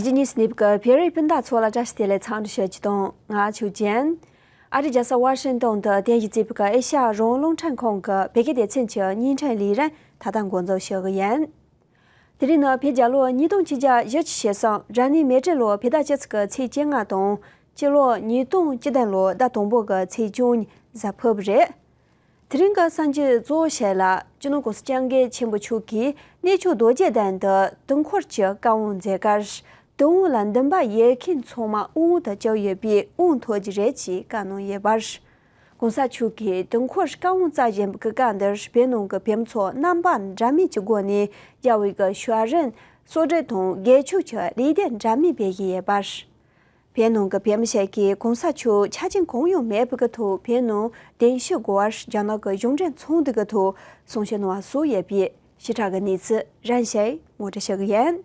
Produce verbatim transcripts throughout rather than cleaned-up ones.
ཇི་ནིས་ནིབ་ཀྱི་བོད་རིགས་སྤུན་ཟླ་ཚོ་ལ་བཀྲ་ཤིས་བདེ་ལེགས་འཚམས་འདྲི་ཞུ་རྒྱུ་དང་། ང་ཆོས་ཅན། ཨ་རིའི་རྒྱལ་ས་ཝ་ཤིང་ཏོན་དུ་རྟེན་གཞི་བྱས་པའི་ཨེ་ཤ་ཡ་རང་དབང་རླུང་འཕྲིན་ཁང་གི་བོད་སྐད་སྡེ་ཚན་གྱི་བརྙན་འཕྲིན་ལས་རིམ་ད་ལྟ་འགོ་འཛུགས་ཞུ་གི་ཡིན། དེ་རིང་ནི་བོད་རྒྱལ་ལོ་ཉིས་སྟོང་ཆིག་བརྒྱ་བཞི་བཅུ་ཞེ་གསུམ་རབ་གནས་མེ་སྤྲེལ་ལོ་བོད་ཟླ་བཅུ་གཅིག་གི་ཚེས་བཅོ་ལྔ་དང་། སྤྱི་ལོ་ཉིས་སྟོང་བཅུ་བདུན་ལོ་ཟླ་དང་པོ་གི་ཚེས་བཅུ་གཉིས་གཟའ་ཕུར་བུ་རེད། དེ་རིང་གི་གསར་འགྱུར་གཙོ་བོ་ཞིག་ལ། སྤྱི་ནོར་༸གོང་ས་༸སྐྱབས་མགོན་ཆེན་པོ་མཆོག་གིས་གནས་མཆོག་རྡོ་རྗེ་གདན་དུ་དུས་འཁོར་གྱི་བཀའ་དབང་མཛད་ཁར། དུས་དབང་ལ་འདུན་པ་ཡོད་མཁན་ཚང་མ་དབང་དུ་བཅུག་ཡོད་པས་དབང་ཐོབ་རྒྱུ་རེད་ཅེས་བཀའ་གནང་ཡོད་པ་རེད། ༸གོང་ས་མཆོག་གིས་དུས་འཁོར་བཀའ་དབང་སྩལ་བཞིན་པའི་སྐབས་འདིར་བོད་ནང་གི་བོད་མི་ཚོ་རྣམ་པ་འདྲ་མིན་གྱི་སྒོ་ནས་རྒྱལ་བའི་གི་ཕྱག་རིས་གསོལ་འདེབས་དང་དགེ་ཆོས་ཀྱི་ལེགས་སྡུད་འདྲ་མིན་སྤེལ་བཞིན་ཡོད་པ་རེད། བོད་ནང་གི་བོད་མི་ཞིག་གིས་༸གོང་ས་མཆོག་ཆ་རྐྱེན་གང་ཡང་མེད་པའི་གི་ཐོག་བོད་ནང་གདན་ཞུ་དགོས་པར་རྒྱ་ནག་གི་གཞུང་འབྲེལ་ཚོགས་འདུ་གི་ཐོག་གསུང་བཤད་གནང་བ་སོགས་ཡོད་པས་ཕྱི་དྲགས་གི་གནས་ཚུལ་རིམ་བཞིན་ངོ་སྤྲོད་ཞུ་གི་ཡིན།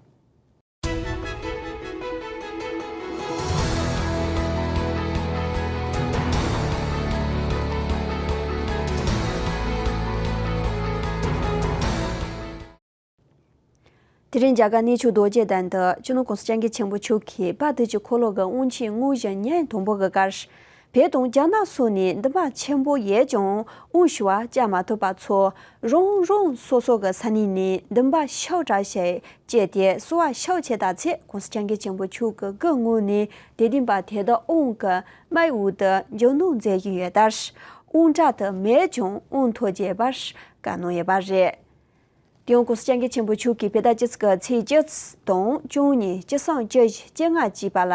དེ་རིང་རྒྱ་གར་གནས་མཆོག་རྡོ་རྗེ་གདན་དུ་སྤྱི་ནོར་༸གོང་ས་༸སྐྱབས་མགོན་ཆེན་པོ་མཆོག་གིས་དཔལ་དུས་ཀྱི་འཁོར་ལོ་གི་དབང་ཆེན་དངོས་གཞི་ཉིན་དང་པོ་གི་སྐབས། བོད་དང་རྒྱ་ནག་སོགས་ནས་འདུན་པ་ཆེན་པོ་ཡོད་ཀྱང་དབང་ཞུ་བ་བྱ་མ་ཐུབ་པ་ཚོ་རང་རང་སོ་སོ་གི་ས་གནས་ནས་འདུན་པ་ཕྱོགས་བསྒྲིགས་ཤིག་བྱས་ཏེ་གསོལ་བ་ཕྱོགས་ཆེ་ད་ཚེ་༸གོང་ས་༸སྐྱབས་མགོན་ཆེན་པོ་མཆོག་གི་སྐུ་ངོ་ནས་དད་ལྡན་པ་དེ་དག་དབང་གི་མིའི་འོག་ཏུ་འཇུག་གནང་མཛད་བཞིན་ཡོད་ལྟར། དབང་གྲལ་དུ་མེད་ཀྱང་དབང་ཐོབ་རྒྱུ་ཡོད་པར་བཀའ་གནང་ཡོད་པ་རེད། དེ་ཡང་༸གོང་ས་༸སྐྱབས་མགོན་ཆེན་པོ་མཆོག་གིས་བོད་ཟླ་བཅུ་གཅིག་གི་ཚེས་བཅུ་དང་བཅུ་གཉིས་བཅུ་གསུམ་བཅུ་བཞི་བཅོ་ལྔ་བཅས་པ་ལ་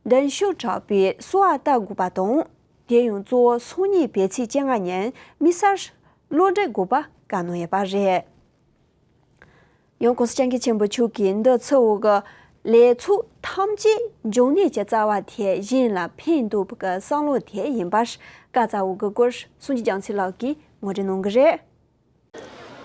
མདུན་ཕྱོགས་དྲག་པོའི་གསོལ་བ་བཏབ་དགོས་པ་དང་། དེ་ཡང་གཙོ་བོ་སང་ཉིན་བོད་ཚེས་བཅོ་ལྔ་ཉིན་དམིགས་བསལ་བློ་འདྲི་དགོས་པ་བཀའ་གནང་ཡོད་པ་རེད། ཡང་༸གོང་ས་༸སྐྱབས་མགོན་ཆེན་པོ་མཆོག་གིས་འདི་ཚེ་འོག་གི་ལས་ཚོགས་ཐམས་ཅད་འབྱུང་གནས་ཀྱི་རྩ་བ་དེ་གཞན་ལ་ཕན་འདོགས་པའི་བསམ་བློ་དེ་ཡིན་པར་བཀའ་སྩལ་བའི་སྐོར་སངས་རྒྱས་རྒྱ་མཚོ་ལགས་ཀྱིས་ངོ་སྤྲོད་གནང་གི་རེད།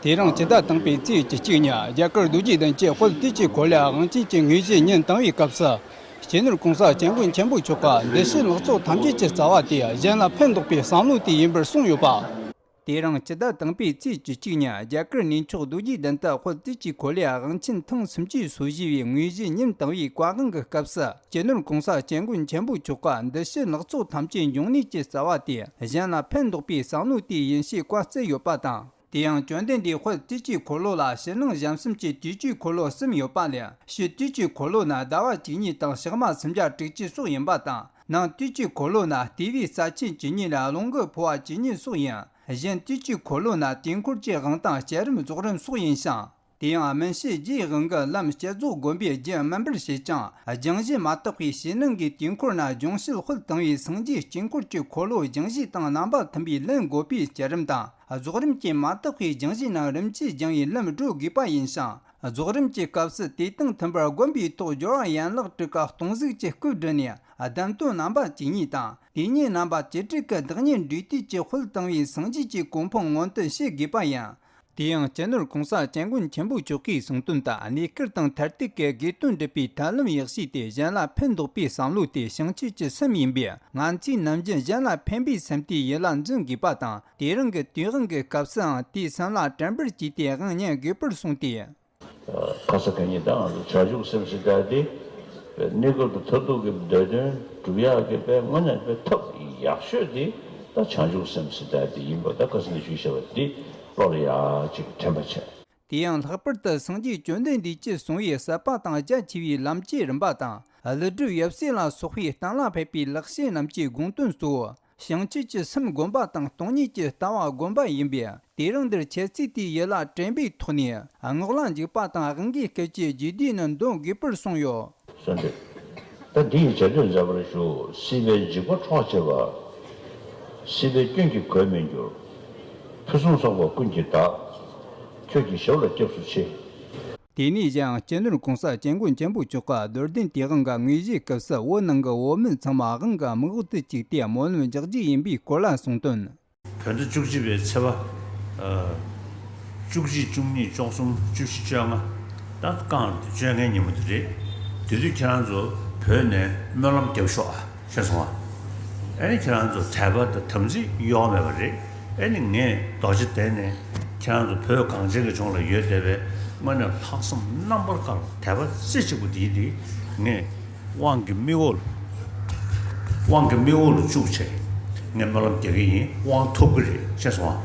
དེ་རིང་སྤྱི་ཟླ་དང་པོའི་ཚེས་བཅུ་གཅིག་ཉིན་རྒྱ་གར་རྡོ་རྗེ་གདན་གྱི་དཔལ་དུས་ཀྱི་འཁོར་ལོའི་དབང་ཆེན་གྱི་དངོས་གཞི་ཉིན་དང་པོའི་སྐབས་སུ། སྤྱི་ནོར་༸གོང་ས་༸སྐྱབས་མགོན་ཆེན་པོ་མཆོག་གིས་འདུ་བྱེད་ལྷ་ཚོགས་ཐམས་ཅད་ཀྱི་རྩ་བ་དེ་གཞན་ལ་ཕན་འདོགས་པའི་བསམ་བློ་དེ་ཡིན་པར་གསུངས་ཡོད་པ། དེ་རིང་སྤྱི་ཟླ་དང་པོའི་ཚེས་བཅུ་གཅིག་ཉིན་རྒྱ་གར་གནས་མཆོག་རྡོ་རྗེ་གདན་དུ་དཔལ་དུས་ཀྱི་འཁོར་ལོའི་དབང་ཆེན་ཐེངས་སུམ་ཅུ་སོ་བཞི་བའི་དངོས་གཞི་ཉིན་དང་པོའི་བཀའ་དབང་གི་སྐབས་སུ་སྤྱི་ནོར་༸གོང་ས་༸སྐྱབས་མགོན་ཆེན་པོ་མཆོག་གིས་འདུ་བྱེད་ལྷ་ཚོགས་ཐམས་ཅད་འབྱུང་གནས་ཀྱི་རྩ་བ་དེ་གཞན་ལ་ཕན་འདོགས་པའི་བསམ་བློ་དེ་ཡིན་ཞེས་བཀའ་སྩལ་ཡོད་པ་དང་། དེ་ཡང་བཅོམ་ལྡན་འདས་དཔལ་དུས་ཀྱི་འཁོར་ལོ་ལ་ཕྱི་ནང་གཞན་གསུམ་གྱི་དུས་ཀྱི་འཁོར་ལོ་གསུམ་ཡོད་པ་ལས། ཕྱི་དུས་ཀྱི་འཁོར་ལོ་ན་ཟླ་བ་བཅུ་གཉིས་དང་ཞག་མ་སུམ་བརྒྱ་དྲུག་ཅུ་སོགས་ཡིན་པ་དང་། ནང་དུས་ཀྱི་འཁོར་ལོ་ན་ལྟེ་བའི་ས་ཆེན་བཅུ་གཉིས་ལ་རླུང་གི་འཕོ་བ་བཅུ་གཉིས་སོགས་ཡིན། གཞན་དུས་ཀྱི་འཁོར་ལོ་ན་དུས་འཁོར་གྱི་དབང་དང་བསྐྱེད་རིམ་རྫོགས་རིམ་སོགས་ཡིན་ཞིང་། དེ་ཡང་སྨིན་བྱེད་རྒྱུའི་དབང་གི་ལམ་བསྐྱེད་རྫོགས་བསྒོམ་པའི་རྒྱུ་མིན་པར་བྱེད་ཅིང་། སྦྱང་གཞི་མ་དག་པའི་ཕྱི་ནང་གི་དུས་འཁོར་ན་སྦྱོང་བྱེད་དཔལ་དང་བའི་སངས་རྒྱས་དཀྱིལ་འཁོར་གྱི་འཁོར་ལོ་སྦྱང་གཞི་དང་རྣམ་པ་མཐུན་པའི་ལན་བགོད་པའི་བསྐྱེད་རིམ་དང་། རྫོགས་རིམ་གྱི་མ་དག་པའི་སྦྱང་གཞི་རྣམས་རིམ་གྱིས་སྦྱང་བའི་ལམ་བགྲོད་དགོས་པ་ཡིན་ཞིང་། རྫོགས་རིམ་གྱི་སྐབས་སུ་དེ་དང་མཐུན་པར་བསྒོམ་པའི་ཐོག་སྦྱོར་བ་ཡན་ལག་དྲུག་ག་སྟོང་གཟུགས་ཀྱི་སྐུ་བསྒྲུབས་ནས་གདན་སྟོན་རྣམ་པ་བཅུ་གཉིས་དང་། དེ་ཉིད་རྣམ་པ་བཅུ་དྲུག་གི་བདག་ཉིད་འབྲས་དུས་ཀྱི་དཔལ་དང་བའི་སངས་རྒྱས་ཀྱི་གོ་འཕང་མངོན་དུ་བྱེད་དགོས་པ་ཡིན། དེ་ཡང་སྤྱི་ནོར་༸གོང་ས་༸སྐྱབས་མགོན་ཆེན་པོ་མཆོག་གིས་གསུངས་དོན་ལྟར། གནས་སྐབས་དང་མཐར་ཐུག་གི་དགོས་དོན་སྒྲུབ་པའི་ཐབས་ལམ་ཡག་ཤོས་དེ་གཞན་ལ་ཕན་འདོགས་པའི་བསམ་བློ་དེ་བྱང་ཆུབ་ཀྱི་སེམས་ཡིན་པས། ང་ཚོས་ནམ་རྒྱུན་གཞན་ལ་ཕན་པའི་སེམས་དེ་ཡིད་ལ་འཛིན་དགོས་པ་དང་། དེ་རིང་གི་དུས་དབང་གི་སྐབས་སུའང་དེའི་སེམས་ལ་དྲན་པར་བྱས་ཏེ་དབང་ཉན་དགོས་པར་གསུངས་ཏེ། ཁ་ས་ག་ཉིད་དང་བྱང་ཆུབ་སེམས་ཟེར་ཡ་དེ་གནས་སྐབས་ཀྱི་མཐར་ཐུག་གི་འདོད་དོན་སྒྲུབ་ཡག་གི་དཔེ་དངོས་གནས་དཔེ་ཐབས་ཡག་ཤོས་དེ་ད་བྱང་ཆུབ་སེམས་ཟེར་ཡ་དེ་ཡིན་པ་ད་ཁ་སང་ནས་ཞུས་བཞག་པ་དེ་བློ་ལ་ཡག་ཅིག་དྲན་པ་བྱས། དེ་ཡང་ལྷག་པར་དུ་སངས་རྒྱས་བཅོམ་ལྡན་འདས་ཀྱིས་གསུངས་པའི་ཟབ་པ་དང་རྒྱ་ཆེ་བའི་ལམ་གྱི་རིམ་པ་དང་། ཀླུ་སྒྲུབ་ཡབ་སྲས་ལ་སོགས་པས་གཏན་ལ་ཕེབས་པའི་ལེགས་བཤད་རྣམས་ཀྱི་དགོངས་དོན་གཙོ་བོ། བྱང་ཆུབ་ཀྱི་སེམས་བསྒོམ་པ་དང་སྟོང་ཉིད་ཀྱི་ལྟ་བ་བསྒོམ་པ་ཡིན་པས། དེ་རིང་འདིར་ཁྱེད་ཚོས་དེའི་ཡིད་ལ་དྲན་པའི་ཐོག་ནས་སྔགས་ལ་འཇུག་པ་དང་དབང་གི་སྐད་ཅིག་རྒྱས་བསྡུས་ནི་འདོན་དགོས་པར་གསུངས་ཡོད། གསོལ་འདེབས། ད་འདི་ཡི་རྗེས་ཟློས་མཛད་པར་ཞུ། སྲིད་པའི་འཇིགས་པ་འཕྲོག་བྱེད་པ། སྲིད་པའི་སྐྱོན་གྱིས་གོས་མི་འགྱུར། ཕུན་སུམ་ཚོགས་པ་ཀུན་གྱི་བདག། ཁྱོད་ཀྱི་ཞབས་ལ་སྐྱབས་སུ་མཆི། དེ་ནས་ཀྱང་སྤྱི་ནོར་༸གོང་ས་༸སྐྱབས་མགོན་ཆེན་པོ་མཆོག་གིས་རྡོར་གདན་དེའི་དབང་གི་དངོས་གཞིའི་སྐབས་སུ་བོད་ནང་གི་བོད་མི་ཚང་མ་དབང་གི་དམིགས་འོག་ཏུ་བཅུག་སྟེ་སྨོན་ལམ་རྒྱག་རྒྱུ་ཡིན་པའི་སྐོར་ལ་གསུངས་དོན། བོད་ཟླ་བཅུ་གཅིག་པའི་ཚེས་པ། ཨ། བཅུ་གཅིག་བཅུ་གཉིས་བཅུ་གསུམ་བཅུ་བཞི་བཅོ་ལྔ། ད་རྐང་བཅོ་ལྔའི་ཉིན་མོ་དེ་རེད། དེ་དུས་ཁྱེད་རང་ཚོ་བོད་ནས་སྨོན་ལམ་རྒྱབ་ཤོག་ཨ། ཤེས་སོང་ཨ། ཨ་ནི་ཁྱེད་རང་ཚོ་དད་པ་དང་དམ་ཚིག་གཡོ་བ་མེད་པ་རེད། ཨ་ནི་ངས་རྡོ་རྗེ་གདན་ནས་ཁྱེད་རང་ཚོ་བོད་གངས་ཅན་གྱི་ལྗོངས་ལ་ཡོད་བསྡད་པའི་དངོས་གནས་ལྷག་བསམ་རྣམ་པར་དཀར་བ་དད་པ་རྩེ་གཅིག་པ་དེའི་དེ་ ངས་དབང་གི་མིག་འོག་ལ། དབང་གི་མིག་འོག་ལ་བཅུག་བྱས། ངས་སྨོན་ལམ་རྒྱག་གི་ཡིན། དབང་ཐོབ་ཀྱི་རེད། ཤེས་སོང་ཨ།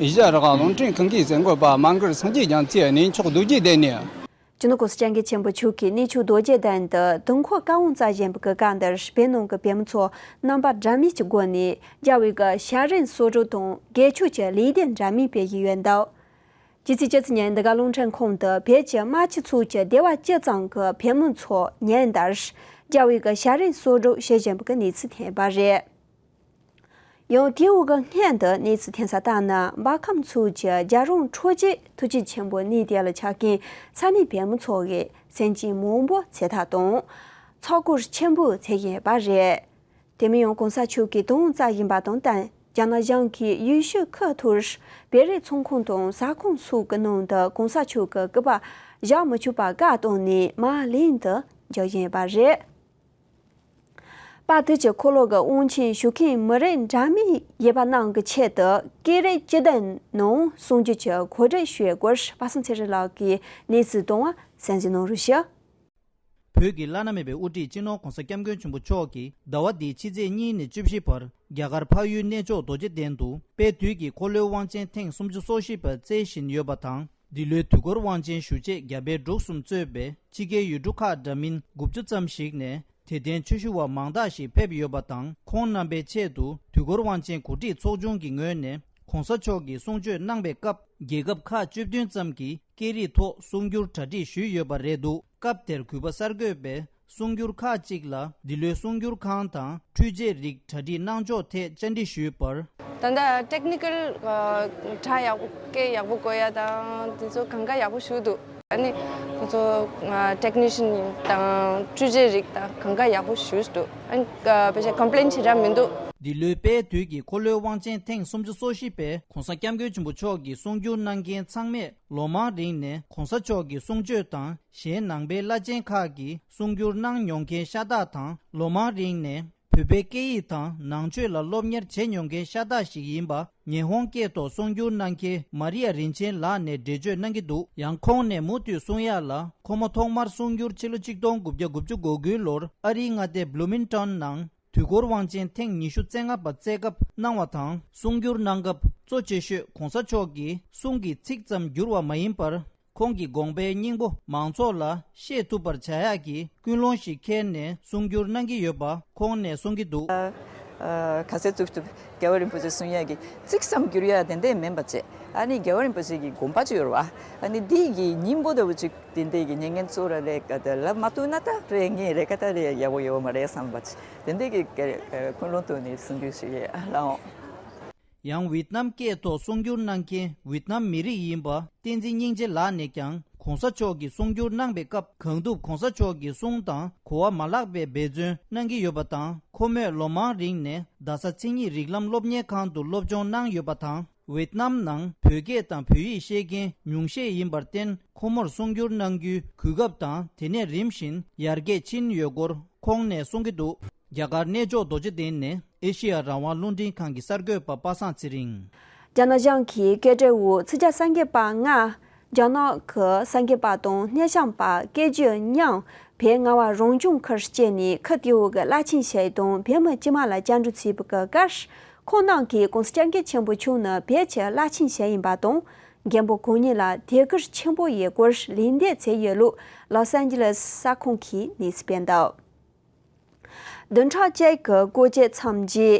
ཨེ་ཤ་ཡ་རང་དབང་རླུང་འཕྲིན་ཁང་གི་གསར་འགོད་པ་མ་མགར་སངས་རྒྱས་རྒྱ་མཚོས་གནས་མཆོག་རྡོ་རྗེ་གདན་ནས། སྤྱི་ནོར་༸གོང་ས་༸སྐྱབས་མགོན་ཆེན་པོ་མཆོག་གིས་གནས་མཆོག་རྡོ་རྗེ་གདན་དུ་དུས་འཁོར་བཀའ་དབང་སྩལ་བཞིན་པའི་སྐབས་འདིར་བོད་ནང་གི་བོད་མི་ཚོ་རྣམ་པ་འདྲ་མིན་གྱི་སྒོ་ནས་རྒྱལ་བའི་གི་ཞལ་རས་གསོལ་རས་དང་དགེ་ཆོས་ཀྱི་ལེགས་སྡུད་འདྲ་མིན་སྤེལ་བཞིན་ཡོད་འདུག། ཕྱི་ཚེས་བཅུ་གཅིག་ཉིན་འདི་ག་རླུང་འཕྲིན་ཁང་དུ་བོད་ཀྱི་རྨ་ཆུ་ཚོགས་ཀྱི་སྡེ་བ་བཅུ་ཙམ་གྱི་བོད་མི་ཚོ་ཉིན་ལྟར་རྒྱལ་བའི་གི་ཞལ་རས་གསོལ་རས་ཞུ་བཞིན་པའི་གནས་ཚུལ་ཐོན་པ་རེད། ཡང་དེའི་གི་སྔོན་དུ་གནས་ཚུལ་ཐོན་ས་ལྟར་ན། འབར་ཁམས་ཚོགས་ཀྱི་རྒྱལ་རོང་ཁྲོ་རྗེ་ཐུགས་རྗེ་ཆེན་པོའི་གནས་དེ་ལ་ཆ་མཁན་ས་གནས་བོད་མི་ཚོ་གིས་སེམས་ཅན་མང་པོ་ཚེ་ཐར་དང་ཚོགས་འཁོར་ཆེན་པོ་འཚོགས་བཞིན་པ་རེད། དེ་མིན་ཡང་༸གོང་ས་མཆོག་གིས་དུས་སྩལ་བཞིན་པ་དང་བསྟུན། རྒྱ་ནག་གཞུང་གིས་ཡུལ་ཤུལ་ཁུལ་དུ་བོད་རིགས་ཚོང་ཁང་དང་ཟ་ཁང་སོགས་ཀྱི་ནང་དུ་༸གོང་ས་མཆོག་གི་སྐུ་པར་བཞག་མི་ཆོག་པ་བཀག་བཏང་ནས་མར་ལེན་དུ་འཇུག་བཞིན་པ་རེད། པར་དེབ་ཀྱི་འཁོར་ལོ་གི་དབང་ཆེན་ཞུ་མཁན་མི་རིགས་འདྲ་མིན་ཡོད་པ་རྣམས་ཀྱི་ཆེད་དུ་སྐད་རིགས་སྤྱི་དོན་ནང་གསུང་རྒྱུ་གྱི་གོ་སྒྲིག་ཞུ་དགོས། པ་སངས་ཚེ་རིང་ལགས་ཀྱིས་གནས་ཚུལ་བཏང་བ་གསན་གཟིགས་གནང་རོགས་ཞུ། བོད་ཀྱི་བླ་ན་མེད་པའི་དབུ་ཁྲིད་སྤྱི་ནོར་༸གོང་ས་༸སྐྱབས་མགོན་ཆེན་པོ་མཆོག་གིས་ཟླ་བ་འདིའི་ཕྱི་ཚེས་གཉིས་ནས་བཅུ་བཞི་བར་རྒྱ་གར་འཕགས་ཡུལ་གནས་མཆོག་རྡོ་རྗེ་གདན་དུ་དཔལ་དུས་ཀྱི་འཁོར་ལོའི་དབང་ཆེན་ཐེངས་སུམ་ཅུ་སོ་བཞི་པ་སྩལ་བཞིན་ཡོད་པ་དང་། འདི་ལོའི་དུས་འཁོར་དབང་ཆེན་ཞུ་ཆེད་རྒྱ་བལ་འབྲུག་གསུམ་གཙོས་པའི་ཕྱི་རྒྱལ་ཡུལ་གྲུ་ཁག་འདྲ་མིན་དགུ་བཅུ་ཙམ་ཞིག་ནས་དད་ལྡན་ཆོས་ཞུ་བ་མང་དག་ཞིག་ཕེབས་ཡོད་པ་དང་། ཁོང་རྣམ་པའི་ཆེད་དུ་དུས་འཁོར་དབང་ཆེན་གོ་སྒྲིག་ཚོགས་ཆུང་གི་ངོས་ནས་༸གོང་ས་མཆོག་གིས་གསུང་ཆོས་གནང་པའི་སྐབས། རྒྱལ་ཁབ་ཁག་བཅུ་བདུན་ཙམ་གྱི་སྐད་རིགས་ཐོག་གསུང་སྒྱུར་གྲ་སྒྲིག་ཞུས་ཡོད་པ་རེད་འདུག། སྐབས་དེར་གུས་པ་གསར་འགོད་པས་གསུང་སྒྱུར་ཁག་ཅིག་ལ་འདི་ལོའི་གསུང་སྒྱུར་ཁང་དང་འཕྲུལ་ཆས་རིགས་གྲ་སྒྲིག་གནང་ཕྱོགས་ཐད་བཅར་འདྲི་ཞུས་པར། ད་ལྟ་ཊེག་ནི་ཀལ་སྒྲ་ཡག་པོ་སྐད་ཡག་པོ་གོ་ཡ་དང་དེ་ཚོ་གང་ག་ཡག་པོ་ཞུ་འདུག། ཨ་ནི་ཁོ་ཚོ་ཊེག་ནི་ཤན་དང་འཕྲུལ་ཆས་རིགས་དང་གང་ག་ཡག་པོ་ཞུས་འདུག། ཨ་ནི་ཕལ་ཆེར་ཀོམ་པི་ལེན་བྱེད་འདྲ་མི་འདུག། འདི་ལོའི་དཔལ་དུས་ཀྱི་འཁོར་ལོའི་དབང་ཆེན་ཐེངས་སུམ་ཅུ་སོ་བཞི་པས་༸གོང་ས་༸སྐྱབས་མགོན་ཆེན་པོ་མཆོག་གིས་གསུང་སྒྱུར་གནང་མཁན་ཚང་མས་ལོ་མང་རིང་ནས་༸གོང་ས་མཆོག་གི་གསུང་ཆོས་དང་གཞན་ནང་པའི་བླ་ཆེན་ཁག་གི་གསུང་སྒྱུར་གནང་མྱོང་མཁན་ཤ་སྟག་དང་། ལོ་མང་རིང་ནས་བོད་པའི་སྐད་ཡིག་དང་ནང་ཆོས་ལ་སློབ་གཉེར་བྱེད་མྱོང་མཁན་ཤ་སྟག་ཞིག་ཡིན་པ། ཉི་ཧོང་སྐད་ཐོག་གསུང་སྒྱུར་གནང་མཁན་མ་རི་ཡ་རིན་ཆེན་ལགས་ནས་འགྲེལ་བརྗོད་གནང་གི་འདུག། ཡང་ཁོང་ནས་མུ་མཐུད་གསུང་ཡ་ལ། ཁོ་མོ་ཐོག་མར་གསུང་སྒྱུར་ཕྱི་ལོ་ཆིག་སྟོང་དགུ་བརྒྱ་དགུ་བཅུ་གོ་དགུའི་ལོར་ཨ་རིའི་མངའ་སྡེ་བྷུ་ལུ་མིང་ཊོན་ནང་དུས་འཁོར་དབང་ཆེན་ཐེངས་ཉི་ཤུ་རྩ་ལྔ་པ་སྩལ་སྐབས་གནང་བ་དང་། གསུང་སྒྱུར་གནང་སྐབས་གཙོ་ཆེ་ཤོས་༸གོང་ས་མཆོག་གིས་གསུང་གི་ཚིག་ཙམ་བསྒྱུར་བ་མ་ཡིན་པར། ཁོང་གི་དགོངས་པའི་སྙིང་པོ་མང་ཚོགས་ལ་ཤེས་ཐུབ་པར་བྱ་ཡག་གི་ཀུན་སློང་ཞིག་འཁྱེར་ནས་གསུང་སྒྱུར་གནང་གི་ཡོད་པ་ཁོང་ནས་གསུང་གི་འདུག། ཨ་ཁ་ཟས་ཐུབ་ཐུབ་རྒྱལ་བ་རིན་པོ་ཆེ་གསུང་ཡག་གི་ཚིག་ཙམ་བསྒྱུར་ཡག་དེ་འདྲས་མིན་པ་བྱས། ཨ་ནི་རྒྱལ་བ་རིན་པོ་ཆེ་གི་དགོངས་པ་ཅིག་ཡོད་རེད་བ། ཨ་ནི་འདི་གི་སྙིང་པོ་ལྟ་བུ་ཅིག་དེ་འདྲས་ཀྱི་ཉན་མཁན་ཚོ་ར་ལས་ཀ་དེ་ལབ་མ་ཐུབ་ན་ད་རེ་ངས་རེ་ཀ་ད་རེ་ཡག་པོ་ཡོད་མ་རེད་བསམ་པ་ཅིག་དེ་འདྲས་ཀྱི་ཀུན་སློང་བཏོན་ནས་གསུང་རྒྱུ་ཞིག་ཡོད་ཨ་ལའོ། ཡང་ཝེད་ནམ་སྐད་ཐོག་གསུང་སྒྱུར་གནང་མཁན་ཝེད་ནམ་མི་རིགས་ཡིན་པ་བསྟན་འཛིན་སྙིང་རྗེ་ལགས་ནས་ཀྱང་༸གོང་ས་མཆོག་གིས་གསུང་སྒྱུར་གནང་པའི་སྐབས་གང་ཐུབ་༸གོང་ས་མཆོག་གི་གསུང་དང་གོ་བ་མ་བརླག་པའི་འབད་བརྩོན་གནང་གི་ཡོད་པ་དང་། ཁོ་མོས་ལོ་མང་རིང་ནས་རྡ་ས་མཚན་ཉིད་རིགས་ལམ་སློབ་གཉེར་ཁང་དུ་སློབ་སྦྱོང་གནང་ཡོད་པ་དང་། ཝེད་ནམ་ནང་བོད་སྐད་དང་བོད་ཡིག་ཤེས་མཁན་ཉུང་ཤས་ཡིན་པར་བརྟེན། ཁོ་མོར་གསུང་སྒྱུར་གནང་རྒྱུའི་གོ་སྐབས་དང་དེ་ནས་རིམ་བཞིན་ཡར་རྒྱས་ཕྱིན་ཡོད་སྐོར་ཁོང་ནས་གསུང་གི་འདུག། རྒྱ་གར་གནས་མཆོག་རྡོ་རྗེ་གདན་ནས་ཨེ་ཤེ་ཡ་རང་དབང་རླུང་འཕྲིན་ཁང་གི་གསར་འགོད་པ་པ་སངས་ཚེ་རིང་། རྒྱ་ནག་གཞུང་གིས་སྐད་སྒྲ་འོག་ཚིག་ཇ་སངས་རྒྱས་པ་ལྔ། རྒྱ་ནག་གི་སངས་རྒྱས་པ་དང་སྣེ་ཤན་པ་སྐད་སྒྱུར་མཉམ་བོད་ངག་དབང་རང་སྐྱོང་ཁུལ་སྐྱེལ་ནས་ཁུལ་དེའི་འོག་གི་བླ་ཆེན་ཞིག་དང་བོད་མི་དཀྱུས་མ་ལ་བཅར་འདྲི་བྱས་པའི་སྐབས། ཁོང་རྣམས་ཀྱིས་༸གོང་ས་༸སྐྱབས་མགོན་ཆེན་པོ་མཆོག་ནི་བོད་ཀྱི་བླ་ཆེན་ཞིག་ཡིན་པ་དང་། མགོན་པོ་གང་ཉིད་ལ་དད་གུས་ཆེན་པོ་ཡོད་སྐོར་ལན་འདེབས་བྱས་ཡོད་ལུགས་ལོས་ཨན་ཇི་ལེས་གསར་ཁང་གིས་གནས་ཚུལ་སྤེལ་འདུག། བདུན་ཕྲག་གཅིག་གི་སྐོར་སྐྱོད་མཚམས་ཀྱི་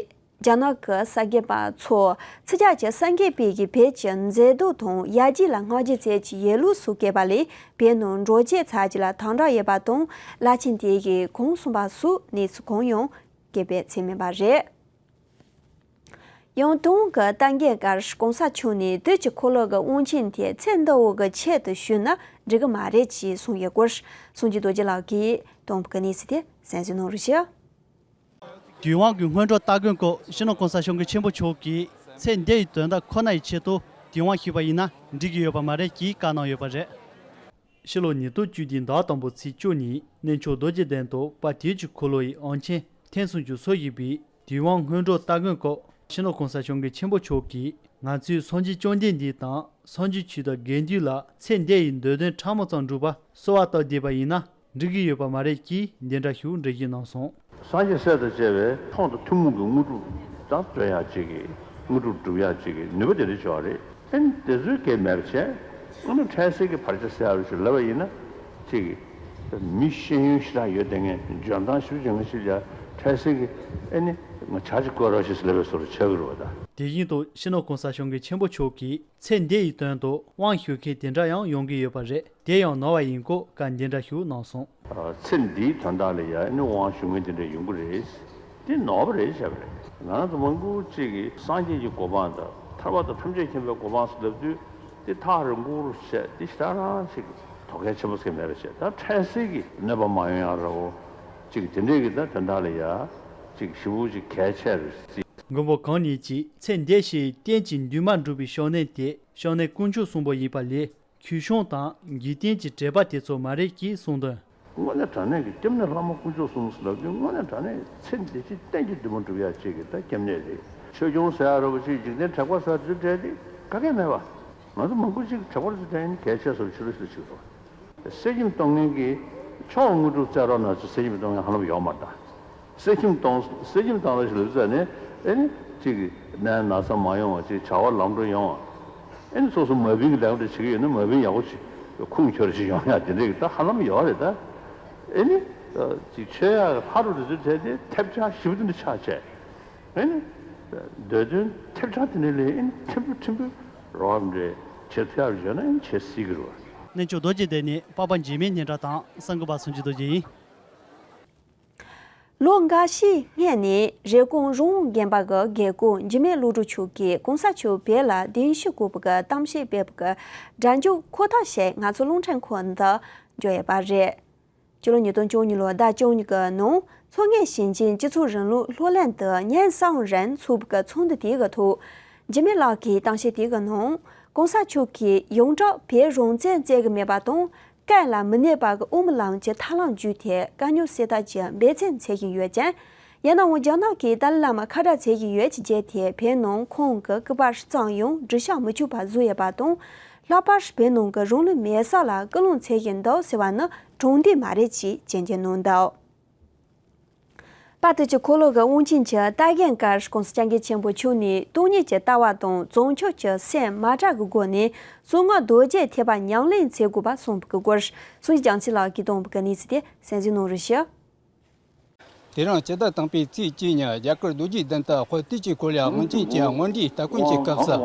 རྒྱ་ནག་གི་གསར་འགོད་པ་ཚོ་ཚིག་ཇ་གྱི་སངས་རྒྱས་པའི་གི་བོད་ཀྱི་མཛེས་སྡུག་དང་ཡར་རྒྱས་ལ་བསྔགས་བརྗོད་བྱེད་ཀྱི་ཡོད་ལུགས་སུ་བཀོད་པ་ལས་བོད་ནང་འགྲོ་སྐྱོད་ཚར་གྱི་ལ་དམ་དྲག་ཡོད་པ་དང་། བླ་ཆེན་དེ་གིས་གང་གསུངས་པ་སོགས་གནས་ཚུལ་གང་ཡང་སྐད་སྤེལ་བྱས་མེད་པ་རེད། ཡང་དུང་གི་ལྟ་མཁན་ཀར་གོང་ས་མཆོག་ནས་དུས་ཀྱི་འཁོར་ལོ་གི་དབང་ཆེན་དེ་ཚེ་འདི་འོག་གི་ཆེད་དུ་ཞུས་ན་འགྲིག་གི་མ་རེད་ཅེས་གསུངས་ཡོད་སྐོར་སངས་རྒྱས་རྡོ་རྗེ་ལགས་ཀྱིས་དང་པོ་གི་གནས་ཚུལ་དེ་གསན་གཟིགས་གནང་རོགས་ཞུ། དུས་དབང་གི་སྔོན་འགྲོ་སྟ་གོན་སྐོར་སྤྱི་ནོར་གོང་ས་སྐྱབས་མགོན་ཆེན་པོ་མཆོག་གིས་ཚེ་འདི་ཡི་དོན་དག་ཁོ་ན་ཡི་ཆེད་དུ་དུས་དབང་ཞུས་པ་ཡིན་ན་འགྲིག་གི་ཡོད་པ་མ་རེད་ཅེས་བཀའ་གནང་ཡོད་པ་རེད། ཕྱི་ལོ་ཉིས་སྟོང་བཅུ་བདུན་ཟླ་དང་པོ་ཚེས་བཅུ་ཉིན་གནས་མཆོག་རྡོ་རྗེ་གདན་དུ་དཔལ་དུས་ཀྱི་འཁོར་ལོ་ཡི་དབང་ཆེན་ཐེངས་སུམ་ཅུ་སོ་བཞི་པའི་དུས་དབང་སྔོན་འགྲོ་སྟ་གོན་སྐོར་སྤྱི་ནོར་གོང་ས་སྐྱབས་མགོན་ཆེན་པོ་མཆོག་གིས། ང་ཚོས་སངས་རྒྱས་བཅོམ་ལྡན་འདས་དང་སངས་རྒྱས་ཆོས་དང་དགེ་འདུན་ལ་ཚེ་འདི་ཡི་འདོད་དོན་ཕྲ་མོ་ཙམ་འགྲུབ་པར་གསོལ་བ་བཏབ་བསྡད་པ་ཡིན་ན། འགྲིག་གི་ཡོད་པ་མ་རེད་ཅེས་འདི་འདྲ་ཞིག་འགྲེལ་བརྗོད་གནང་སོང་། སངས་རྒྱས་སྲས་དང་བཅས་པའི་མཐོང་དང་ཐུན་མོང་གི་དངོས་གྲུབ་དང་སྩོལ་ཡག་ཅིག་གི་དངོས་གྲུབ་སྒྲུབ་ཡག་ཅིག་གི་ནུས་པ་དེ་འདྲ་ཅིག་ཡོད་རེད། ཨེ་ནི་དེ་ཚོའི་གེ་མེད་པ་བྱས། ཨ་ནི་འཕྲལ་སེལ་གྱི་བར་ཆད་སེལ་ཡག་ཅིག་ལབ་པ་ཡིན་ན། ཅིག་མི་ཤེས་ཡོན་ཞེ་དྲག་ཡོད་དེ་ངས་འཇོན་ཐང་ཞེ་པོ་ཅིག་ང་ཞིག་ལ་འཕྲལ་སེལ་གྱི་ཨེ་ནི་ང་ཇ་ཅིག་བསྐོལ་རོགས་ཞེས་ལབ་པའི་བཟོ་འདྲ་ཆགས་ཀྱི་རེད་པ་ད། དེ་བཞིན་དུ་སྤྱི་ནོར་གོང་ས་སྐྱབས་མགོན་ཆེན་པོ་མཆོག་གིས་ཚེ་འདི་ཡི་དོན་དུ་དབང་ཞུ་མཁན་དེ་འདྲ་ཡང་ཡོང་གི་ཡོད་པ་རེད། དེ་ཡང་ནོར་བ་ཡིན་སྐོར་བཀའ་འདི་འདྲ་ཞིག་གནང་སོང་། ཚེ་འདིའི་དོན་དག་ལ་ཡང་ཨེ་ནི་དབང་ཞུ་མཁན་དེ་འདྲ་ཡོང་གི་རེད། དེ་ནོར་བ་རེད་བྱས་པ་རེད། ང་རང་ཚོ་མང་པོ་ཅིག་གིས་སངས་རྒྱས་ཀྱི་གོ་འཕང་དང་ཐར་པ་དང་ཐམས་ཅད་མཁྱེན་པའི་གོ་འཕང་ཟེར་ལབ་དུས། དེ་ཐག་རིང་པོ་རུ་བྱས། དེ་ཞེ་དྲག་རང་ཅིག་དོ་གལ་ཆེན་པོ་ཟེར་མེད་པ་བྱས། ད་འཕྲལ་སེལ་གྱི་གནོད་པ་མ་ཡོང་ཡག་འདྲ་བོ་ཅིག་དེ་འདྲས་ཀྱི་ད་དོན་དག་ལ་ཡ་ཅིག་ཞེ་པོ་ཅིག་གལ་ཆེ་རུ་བརྩི། མགོན་པོ་གང་ཉིད་ཀྱིས་ཚེ་འདས་ཞེས་རྟེན་ཅིང་འདུན་མ་འགྲུབ་པའི་ཕྱག་ནི་དེ་ཕྱག་ནི་དཀོན་མཆོག་གསུམ་པོ་ཡིན་པ་ལས། གུས་ཕྱག་དང་འཇིག་རྟེན་གྱི་དྲེགས་པ་དེ་ཚོ་མ་རེད་ཅེས་གསུངས་དོན། དངོས་གནས་དྲང་གནས་ཀྱི་སྐྱབས་གནས་བླ་མ་དཀོན་མཆོག་གསུམ་ཟེར་ལབ་དུས། དངོས་གནས་དྲང་གནས་ཚེ་འདི་ཕྱི་གཏན་གྱི་འདུན་མ་འགྲུབ་ཡག་ཅིག་གི་ད་སྐྱབས་གནས་རེད། ཆོས་སྐྱོང་ཟེར་ཡག་འདྲ་བོ་ཅིག་འཇིག་རྟེན་དྲེགས་པ་ཟེར་དུས་འདྲ་དེ་ག་གེ་མེད་པ། ང་ཚོ་མང་པོ་ཅིག་དྲེགས་པ་ཟེར་དྲན་གལ་ཆེ་སོར་ཕྱི་རུ་ཕྱི་རུ་ཕྱི་རུ། གསེར་སྐྱེམས་གཏོང་མཁན་གྱིས་མཆོག་དངོས་གྲུབ་སྩལ་རོགས་གནང་ཟེར་གསེར་སྐྱེམས་གཏོང་མཁན་ཧ་ལམ་ཡོད་མ་རེད་ད། གསེར་སྐྱེམས་གཏོང་། གསེར་སྐྱེམས་གཏོང་རོགས་ཞེས་ལབ་ཙང་ནས་ཨེ་ནི་ཅིག་ནད་ན་ཚ་མ་ཡོང་བ། ཅིག་བྱ་བ་ལམ་འགྲོ་ཡོང་བ། ཨེ་ནི་སོ་སོ་མ་བིན་གྱི་ལས་ཀ་འདྲ་བྱེད་ཀྱི་ཡོད་ན་མ་བིན་ཡག་པོ་ཅིག་ཁུངས་འཁྱོལ་ཅིག་ཡོང་ཡག་དེ་འདྲས་ཀྱི་ད་ཧ་ལམ་ཡོད་རེད་ད། ཨེ་ནི་ཅིག་ཆོས་ཡག་ལྷ་རུ་དེ་ཚོའི་གྲས་དེ་ཐེབས་ཆག་ཞེ་པོ་དེ་འདྲ་ཆགས་བྱས། ཨེ་ནི་འདོད་དོན་ཐེབས་ཆག་དེ་འདྲ་ལས་ཨེ་ནི་ཕྲན་བུ་ཕྲན་བུ་རོགས་འདྲས་བྱེད་ཐུབ་ཡག་བྱས་ན་ཨེ་ནི་བྱེད་སྲིད་ཀྱི་རེད་བ། གནས་མཆོག་རྡོ་རྗེ་གདན་ནས་འཕགས་པ་འཇིགས་མེད་སྙན་གྲགས་དང་གསང་སྔགས་པ་སངས་རྒྱས་རྡོ་རྗེ་ཡིན། ལོ་འགའ་ཤས་སྔོན་ནས་རེབ་གོང་རོང་དགོན་པ་གི་དགེ་བསྐོས་འཇིགས་མེད་བློ་གྲོས་མཆོག་གིས་གོང་ས་མཆོག་བོད་ལ་གདན་ཞུ་དགོས་པ་གི་གཏམ་བཤད་སྤེལ་བ་གི་སྒྲ་འཇུག་ཁོ་ཐག་བྱས་ང་ཚོ་རླུང་འཕྲིན་ཁང་དུ་འབྱོར་ཡོད་པ་རེད། སྤྱི་ལོ་ཉིས་སྟོང་བཅུ་གཉིས་ལོའི་ཟླ་བཅུ་གཉིས་ཀྱི་ནང་མཚོ་སྔོན་ཞིང་ཆེན་སྤྱི་ཚོགས་རིང་ལུགས་སློབ་གླིང་དུ་ཉེ་སང་རན་ཚོགས་པའི་ཚོགས་འདུ་དེ་གི་ཐོག་འཇིགས་མེད་ལགས་ཀྱིས་གཏམ་བཤད་དེ་གི་ནང་གོང་ས་མཆོག་གིས་ཡོངས་གྲགས་བོད་རང་བཙན་བརྩི་གི་མེད་པ་དང་། བཀའ་ལ་མི་གནས་པ་གི་དབུ་མའི་ལམ་གྱི་ཐབས་ལམ་བརྒྱུད་དེ་དཀའ་རྙོག་སེལ་ཐབས་ཀྱི་འབད་བརྩོན་འཚོལ་བཞིན་ཡོད་ཅིང་། ཡིན་ནའང་རྒྱ་ནག་གིས་ཏཱ་ལའི་བླ་མ་ཁ་གྲག་བྱེད་ཀྱི་ཡོད་ཅེས་བརྗོད་དེ་བོད་ནང་ཁོང་གི་སྐུ་པར་བརྩམས་ཡང་འགྲེལ་བཤད་མི་བྱུང་བ་བཟོས་ཡོད་པ་དང་། ལྷག་པར་བོད་ནང་གི་རང་ལུས་མེར་སྲེག་ལ་སྐུལ་སློང་འཚོལ་བཞིན་འདུག་ཟེར་བ་ནི་དྲང་བདེན་མ་རེད་ཅེས་སྐྱོན་བརྗོད་གནང་འདུག་པར་དུ་ཅི་འཁོར་ལོ་གི་དབང་ཆེན་གྱི་ལྟ་མཁན་ཀར་གོང་ས་སྐྱབས་མགོན་ཆེན་པོ་མཆོག་ནས་སྟོང་ཉིད་ཀྱི་ལྟ་བ་དང་བྱང་ཆུབ་ཀྱི་སེམས་མ་བྲལ་གྱི་སྒོ་ནས་གསང་སྔགས་རྡོ་རྗེ་ཐེག་པ་ཉམས་ལེན་བྱེད་དགོས་པ་གསུངས་པའི་སྐོར་སངས་རྒྱས་བྱང་ཆུབ་ལགས་ཀྱིས་བཏང་བའི་གནས་ཚུལ་དེ་གསན་གཟིགས་གནང་རོགས་ཞུ། དེ་རིང་སྤྱི་ཟླ་དང་པོའི་ཚེས་བཅུ་ཉིན་རྒྱ་གར་རྡོ་རྗེ་གདན་དུ་དཔལ་དུས་ཀྱི་འཁོར་ལོའི་དབང་ཆེན་གྱི་དངོས་གྲུབ་སྟ་གོན་གྱི་སྐབས་སུ་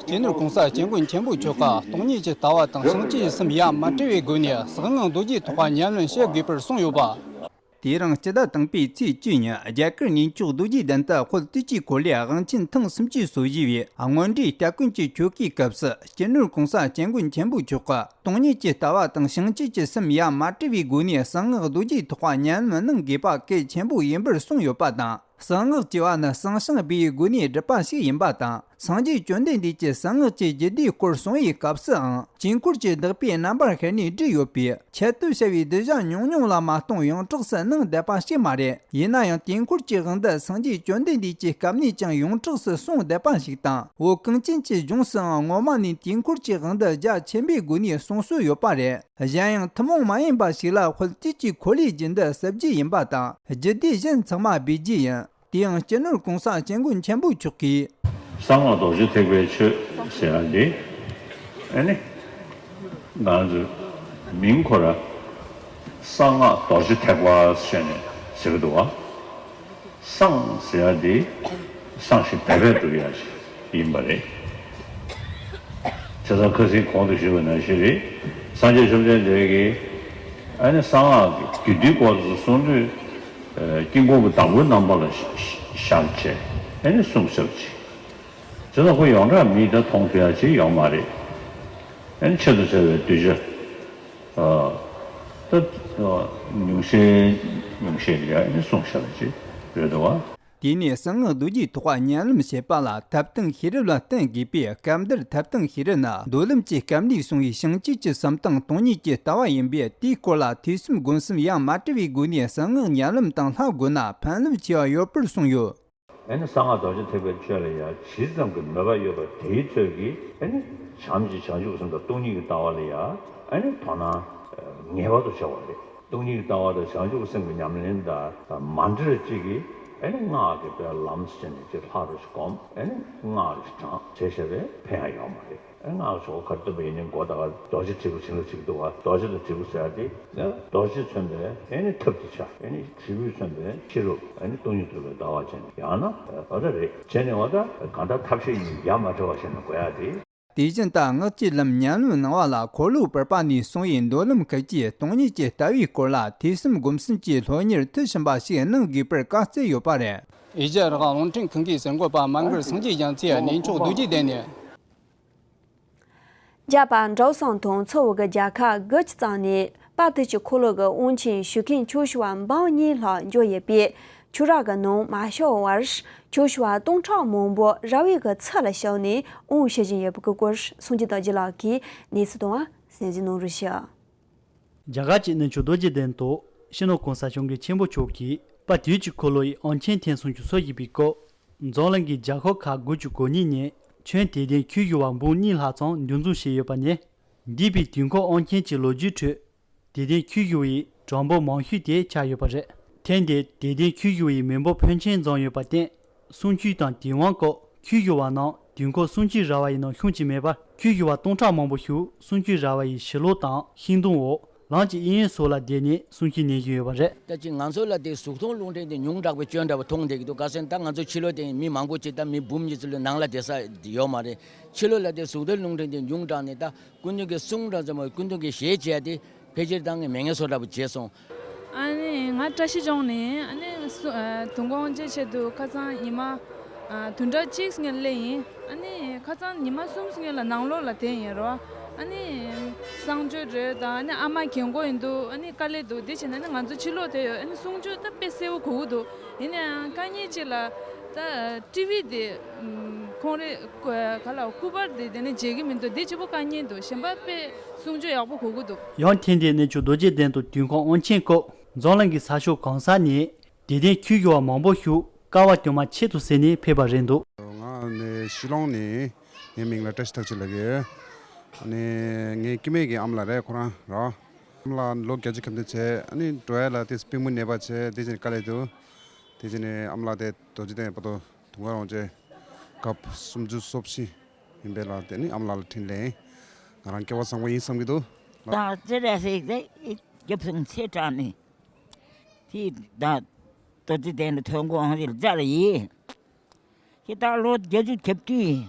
སྤྱི་ནོར་གོང་ས་སྐྱབས་མགོན་ཆེན་པོ་མཆོག་གིས་སྟོང་ཉིད་ཀྱི་ལྟ་བ་དང་བྱང་ཆུབ་ཀྱི་སེམས་ཡ་མ་བྲལ་བའི་སྒོ་ནས་གསང་སྔགས་རྡོ་རྗེ་ཐེག་པ་ཉམས་ལེན་བྱེད་དགོས་པར་གསུངས་ཡོད་པ། དེ་རིང་སྤྱི་ཟླ་དང་པོའི་ཚེས་བཅུ་ཉིན་རྒྱ་གར་གནས་མཆོག་རྡོ་རྗེ་གདན་དུ་དཔལ་དུས་ཀྱི་འཁོར་ལོའི་དབང་ཆེན་ཐེངས་སུམ་ཅུ་སོ་བཞི་བའི་དངོས་གྲུབ་སྟ་གོན་གྱི་ཆོ་གའི་སྐབས་སུ་སྤྱི་ནོར་གོང་ས་སྐྱབས་མགོན་ཆེན་པོ་མཆོག་གིས་སྟོང་ཉིད་ཀྱི་ལྟ་བ་དང་བྱང་ཆུབ་ཀྱི་སེམས་ཡ་མ་བྲལ་བའི་སྒོ་ནས་གསང་སྔགས་རྡོ་རྗེ་ཐེག་པ་ཉམས་ལེན་གནང་དགོས་པ་གལ་ཆེན་པོ་ཡིན་པར་གསུངས་ཡོད་པ་དང་། གསང་སྔགས་ཅེས་པ་ནི་གསང་བྱང་སྦས་པའི་སྒོ་ནས་བསྒྲུབས་པ་ཞིག་ཡིན་པ་དང་། སངས་རྒྱས་བཅོམ་ལྡན་འདས་ཀྱིས་གསང་སྔགས་ཀྱི་རྒྱུད་སྡེའི་སྐོར་གསུང་བའི་སྐབས་སུའང་དཀྱིལ་འཁོར་གྱི་བདག་པོའི་རྣམ་པར་བཤད་ནས་བསྒྲིགས་ཡོད་པས། ཆེད་དུ་བྱ་བའི་གདུལ་བྱ་ཉུང་ཉུང་ལ་མ་གཏོགས་ཡོངས་གྲགས་སུ་གནང་བསྡད་པ་ཞིག་མ་རེད། ཡིན་ན་ཡང་དཀྱིལ་འཁོར་གྱི་དབང་དུ་སངས་རྒྱས་བཅོམ་ལྡན་འདས་ཀྱི་སྐབས་ནས་ཀྱང་ཡོངས་གྲགས་སུ་གསུངས་བསྡད་པ་ཞིག་དང་། བོད་གངས་ཅན་གྱི་ལྗོངས་སུའང་སྔོན་མ་ནས་དཀྱིལ་འཁོར་གྱི་དབང་དུ་རྒྱ་ཆེན་པོའི་སྒོ་ནས་གསུང་སྲོལ་ཡོད་པ་རེད། གཞན་ཡང་ཐུན་མོང་མ་ཡིན་པ་ཞིག་ལ་དཔལ་དུས་ཀྱི་འཁོར་ལོའི་རྒྱུད་འདི་གསབ་རྒྱུ་ཡིན་པ་དང་། རྒྱུད་སྡེ་གཞན་ཚང་མ་སྦས་རྒྱུ་ཡིན། དེ་ཡང་སྤྱི་ནོར་གོང་ས་སྐྱབས་མགོན་ཆེན་པོ་མཆོག་གིས། གསང་སྔགས་རྡོ་རྗེ་ཐེག་པའི་ཆོས་ཟེར་ཡ་འདི། ཨ་ནི། ང་ཚོའི་མིང་ཁོ་ར། གསང་སྔགས་རྡོ་རྗེ་ཐེག་པ་ཟེར་ནས་ཟེར་གི་འདུག་བ། གསང་ཟེར་ཡ་འདི། གསང་ཞིང་སྦས་པས་འགྲུབ་ཡ་ཞིག་ཡིན་པ་རེད། བྱས་ཙང་ཁ་སང་གོང་དུ་ཞུས་པ་ནང་བཞིན་རེད། སངས་རྒྱས་བཅོམ་ལྡན་འདས་ཀྱིས་ཨ་ནི་གསང་སྔགས་ཀྱི་རྒྱུད་སྡེའི་སྐོར་དུ་གསུང་དུས། ཨ་དཀྱིལ་འཁོར་གྱི་བདག་པོའི་རྣམ་པ་ལ་ཤར་བྱས་ཨ་ནི་གསུངས་ཚར་བ་ཅིག་བྱས་ཙང་ཁོ་ཡོངས་གྲགས་མིས་ད་མཐོང་ཐུབ་ཡ་ཅིག་ཡོད་མ་རེད། ཨ་ནི་ཆེད་དུ་བྱ་བའི་གདུལ་བྱ། ཨ་ད་ཉུང་ཤས་ཉུང་ཤས་ལ་ཨ་ནི་གསུངས་བཞག་པ་ཅིག་རེད་འདུག་བ། དེ་ནས་གསང་སྔགས་རྡོ་རྗེ་ཐེག་པ་ཉམས་ལེན་བྱེད་པ་ལ་ཐབས་དང་ཤེས་རབ་ལ་བརྟེན་དགོས་པས། སྐབས་འདིར་ཐབས་དང་ཤེས་རབ་ནི་མདོ་ལམ་གྱི་སྐབས་ནས་གསུངས་པའི་བྱང་ཆུབ་ཀྱི་སེམས་དང་སྟོང་ཉིད་ཀྱི་ལྟ་བ་ཡིན་པས། དེའི་སྐོར་ལ་ཐོས་བསམ་སྒོམ་གསུམ་ཡང་མ་བྲལ་བའི་སྒོ་ནས་གསང་སྔགས་ཉམས་ལེན་དང་ལྷག་དགོས་ན་ཕན་རླབས་ཆེ་བ་ཡོད་པར་གསུངས་ཡོད། ཨ་ནི་གསང་སྔགས་རྡོ་རྗེ་ཐེག་པའི་ཆོས་ལ་ཡང་ཇི་ཙམ་གྱི་མོས་པ་ཡོད་པ་དེའི་ཚོད་ཀྱིས་ཨ་ནི་བྱམས་ཀྱི་བྱང་ཆུབ་སེམས་དང་སྟོང་ཉིད་ཀྱི་ལྟ་བ་ལ་ཡང་ཨ་ནི་དོ་སྣང་ངེས་པར་དུ་བྱ་བ་རེད། སྟོང་ཉིད་ཀྱི་ལྟ་བ་དང་བྱང་ཆུབ་སེམས་ཀྱི་ཉམས་ལེན་དང་མ་འབྲེལ་ཅིག་གིས་ཨ་ནི་སྔགས་ཀྱི་དཔེ་ལམ་ཟེར་ནས་ཅིག་ལྷག་རུ་ཞིག་སྒོམ། ཨ་ནི་སྔགས་རུ་ཞིག་བགྲང་བྱས་བྱས་པས་ཕན་ཡང་ཡོད་མ་རེད། ཨ་ནི་སྔགས་ཞོག་གར་སྟོན་པ་ཡིན་ནི་མགོ་ད་ག་རྡོ་རྗེ་དྲིལ་བུ་བྱིན་རླབས་ཅིག་འདུག་ག་རྡོ་རྗེ་དང་དྲིལ་བུ་ཟེར་ཏེ་རྡོ་རྗེ་མཚོན་པའི་ཨ་ནི་ཐབས་ཀྱི་ཆ། ཨ་ནི་དྲིལ་བུ་མཚོན་པའི་ཤེས་རབ། ཨ་ནི་སྟོང་ཉིད་རྟོགས་པའི་ལྟ་བ་ཅན་ཡང་ན་འོ་ད་རེད། བྱས་ནས་འོ་ད་གང་ལྟར་ཐབས་ཤེས་གཉིས་ཡ་མ་བྲལ་བ་ཞིག་ན་དགོས་ཡ་དེ། དེ་བཞིན་ད་སྔགས་ཀྱི་ལམ་ཉམས་ལེན་གནང་བ་ལ་འཁོར་ལོ་བོར་པ་ནས་གསུངས་པའི་མདོ་ལམ་ཁག་གི་སྟོང་ཉིད་ཀྱི་ལྟ་བའི་སྐོར་ལ་ཐོས་བསམ་སྒོམ་གསུམ་གྱི་སློབ་གཉེར་མཐུ་ཆེན་པ་ཞིག་གནང་དགོས་པར་བཀའ་སྩལ་ཡོད་པ་རེད། ཨེ་ཤ་ཡ་རང་དབང་རླུང་འཕྲིན་ཁང་གི་གསར་འགོད་པ་མ་མགར་སངས་རྒྱས་རྒྱ་མཚོས་གནས་མཆོག་རྡོ་རྗེ་གདན་ནས། རྒྱ་བལ་འབྲུག་གསུམ་དང་ཚོ་བོད་ཀྱི་རྒྱལ་ཁབ་དགུ་ཅུ་ཙམ་ནས་དཔལ་དུས་ཀྱི་འཁོར་ལོ་གི་དབང་ཆེན་ཞུ་མཁན་ཆོས་ཞུ་བ་འབུམ་གཉིས་ལྷག་འབྱོར་ཡོད་པས། ཆུ་རགས་ཀྱི་ནང་མ་ཤོར་བར་ཆོས་ཞུ་བ་སྟོང་ཕྲག་མང་པོ་ར་བའི་གི་ཚུལ་ལ་ཞུགས་ནས་དབང་ཞུ་བཞིན་ཡོད་པའི་སྐོར་སངས་རྒྱས་རྡོ་རྗེ་ལགས་ཀྱིས་གནས་ཚུལ་དང་གསན་གཟིགས་གནང་རོགས་ཞུ། རྒྱ་གར་གྱི་གནས་མཆོག་རྡོ་རྗེ་གདན་དུ་སྤྱི་ནོར་༸གོང་ས་༸སྐྱབས་མགོན་ཆེན་པོ་མཆོག་གིས་དཔལ་དུས་ཀྱི་འཁོར་ལོ་ཡི་དབང་ཆེན་ཐེངས་སུམ་ཅུ་སོ་བཞི་པའི་སྐོར། འཛམ་གླིང་གི་རྒྱལ་ཁབ་ཁག་དགུ་བཅུ་གོ་གཉིས་ནས་ཁྱོན་དད་ལྡན་ཆོས་ཞུ་བ་འབུམ་གཉིས་ལྷག་ཙམ་འདུ་འཛོམས་བྱས་ཡོད་པ་ནི། འདས་པའི་དུས་འཁོར་དབང་ཆེན་གྱི་ལོ་རྒྱུས་ཁྲོད། དད་ལྡན་ཆོས་ཞུ་བའི་གྲངས་འབོར་མང་ཤོས་དེ་ཆགས་ཡོད་པ་རེད། ཐེངས་འདིར་དད་ལྡན་ཆོས་ཞུ་བའི་མི་འབོར་ཕོན་ཆེན་འཛོམས་ཡོད་པར་བརྟེན། གསུང་ཆོས་དང་དེབ་དབང་སྐོར་ཆོས་ཞུ་བ་རྣམས་དུས་འཁོར་སུམ་ཅུའི་ར་བ་ཡི་ནང་ཤོང་ཅི་མེད་པར། ཆོས་ཞུ་བ་སྟོང་ཕྲག་མང་པོ་ཞིག་གསུང་ཆོས་ར་བ་ཡི་ཞི་ལྷོད་དང་ཤིང་སྡོང་འོག་ལམ་གྱི་གཡས་གཡོན་སོགས་ལ་བསྡད་ནས་གསུང་ཆོས་གནང་བཞིན་ཡོད་པ་རེད། ད་ཅི་ང་ཚོ་ལ་དེ་གཟུགས་མཐོང་རླུང་འཕྲིན་དེ་ཉུང་དྲགས་པའི་སྐྱོན་འདྲ་པོ་མཐོང་བསྡད་ཀྱི་འདུག་ག་ཟེར་ན་ད་ང་ཚོ་ཕྱི་ལོགས་དེ་མི་མང་པོ་ཅིག་ད་མི་འབུམ་གཉིས་ཙམ་ལས་ནང་ལ་བསྡད་ས་ཡོད་མ་རེད། ཕྱི་ལོགས་ལ་དེ་གཟུགས་མཐོང་རླུང་འཕྲིན་དེ་ཉུང་དྲགས་ནས་ད་སྐུ་མདུན་གྱི་གསུང་འདྲ་ཙམ་སྐུ་མདུན་གྱི་ཞལ་མཇལ་དེ་ཕལ་ཆེར་ད་ངས་མེད་མཁན་བཟོ་འདྲ་པོ་བྱས་སོང་། ཨ་ནི་ང་བཀྲ་ཤིས་ལྗོངས་ནས་ཨ་ནི་སུ་ཨ་དུས་འཁོར་དབང་ཆེན་ཆེད་དུ་ཁ་སང་ཉི་མ་ཨ་བདུན་ཕྲག་གཅིག་སྔོན་སླེབས་ཡིན། ཨ་ནི་ཁ་སང་ཉི་མ་གསུམ་སྔོན་ལ་ནང་ལོགས་ལ་བསྡད་ཡིན་རོ། ཨ་ནི་གསང་སྤྱོད་རེད་དང་ཨ་ནི་ཨ་མ་རྒན་གོག་ཡིན་འདུག་ཨ་ནི་དཀའ་ལས་འདུག་དེ་བྱས་ན་ཨ་ནི་ང་ཚོ་ཕྱི་ལོགས་བསྡད་ཡོད། ཨ་ནི་གསུང་ཆོས་ད་དཔེ་གསལ་པོ་གོ་གི་འདུག་ཡིན་ནའང་དཀའ་ངལ་ཅིག་ལ་ད་ཊི་ཝི་དེ་ཁོང་རེ་ག་ལ་སྐུ་པར་དེ་དེ་ནས་མཇལ་གི་མི་འདུག་དེ་གཅིག་པོ་དཀའ་ངལ་འདུག་གཞན་པ་དཔེ་གསུང་ཆོས་ཡག་པོ་གོ་གི་འདུག་ཡང་ཐེངས་འདིའི་གནས་མཆོག་རྡོ་རྗེ་གདན་དུ་དུས་འཁོར་དབང་ཆེན་སྐོར་འཛམ་གླིང་གི་ས་ཕྱོགས་གང་ས་ནས་དད་ལྡན་ཆོས་ཞུ་བ་མང་པོ་ཞིག་སྐལ་བ་དུ་མ་ཆེད་དུ་ཟེར་ནས་ཕེབས་པ་རེད་འདུག་ང་ནི་ཤི་ལོང་ནས། ངའི་མིང་ལ་བཀྲ་ཤིས་རྟགས་ཅན་ལབ་ཀྱི་ཡོད། ཨ་ནི་ངའི་སྐྱེ་དམན་གྱི་ཨ་མ་ལགས་རེད་ཁོ་རང་རོ། ཨ་མ་ལགས་ལོ་བརྒྱད་ཅུ་གམ་དུ་བྱས། ཨ་ནི་འགྲོ་ཡ་ལ་དེ་པུས་མོ་ན་པ་བྱས་དེ་བཞིན་དཀའ་ལས་འདུག་དེ་བཞིན་ཨ་མ་ལགས་དེ་རྡོ་རྗེ་གདན་བར་དུ་དུས་འཁོར་དབང་ཆེན་སྐབས་སུམ་ཅུ་སོ་བཞི་ཡིན་པས་ལ་དེ་ནི་ཨ་མ་ལགས་ལ་འཕྲིན་ལན། ང་རང་སྐལ་བ་བཟང་པོ་ཡིན་བསམ་གྱི་འདུག་ད་ཅི་རེད་ཟེར་ཏེ་རྒྱབ་སོང་ཚེ་དྲག་ནས་དེ་ད་རྡོ་རྗེ་གདན་ལ་དུས་འཁོར་དབང་ཆེན་སྦྱར་ཡིན། ཁྱེད་ད་ལོ་བརྒྱད་ཅུ་གྱ་བདུན་ཡིན།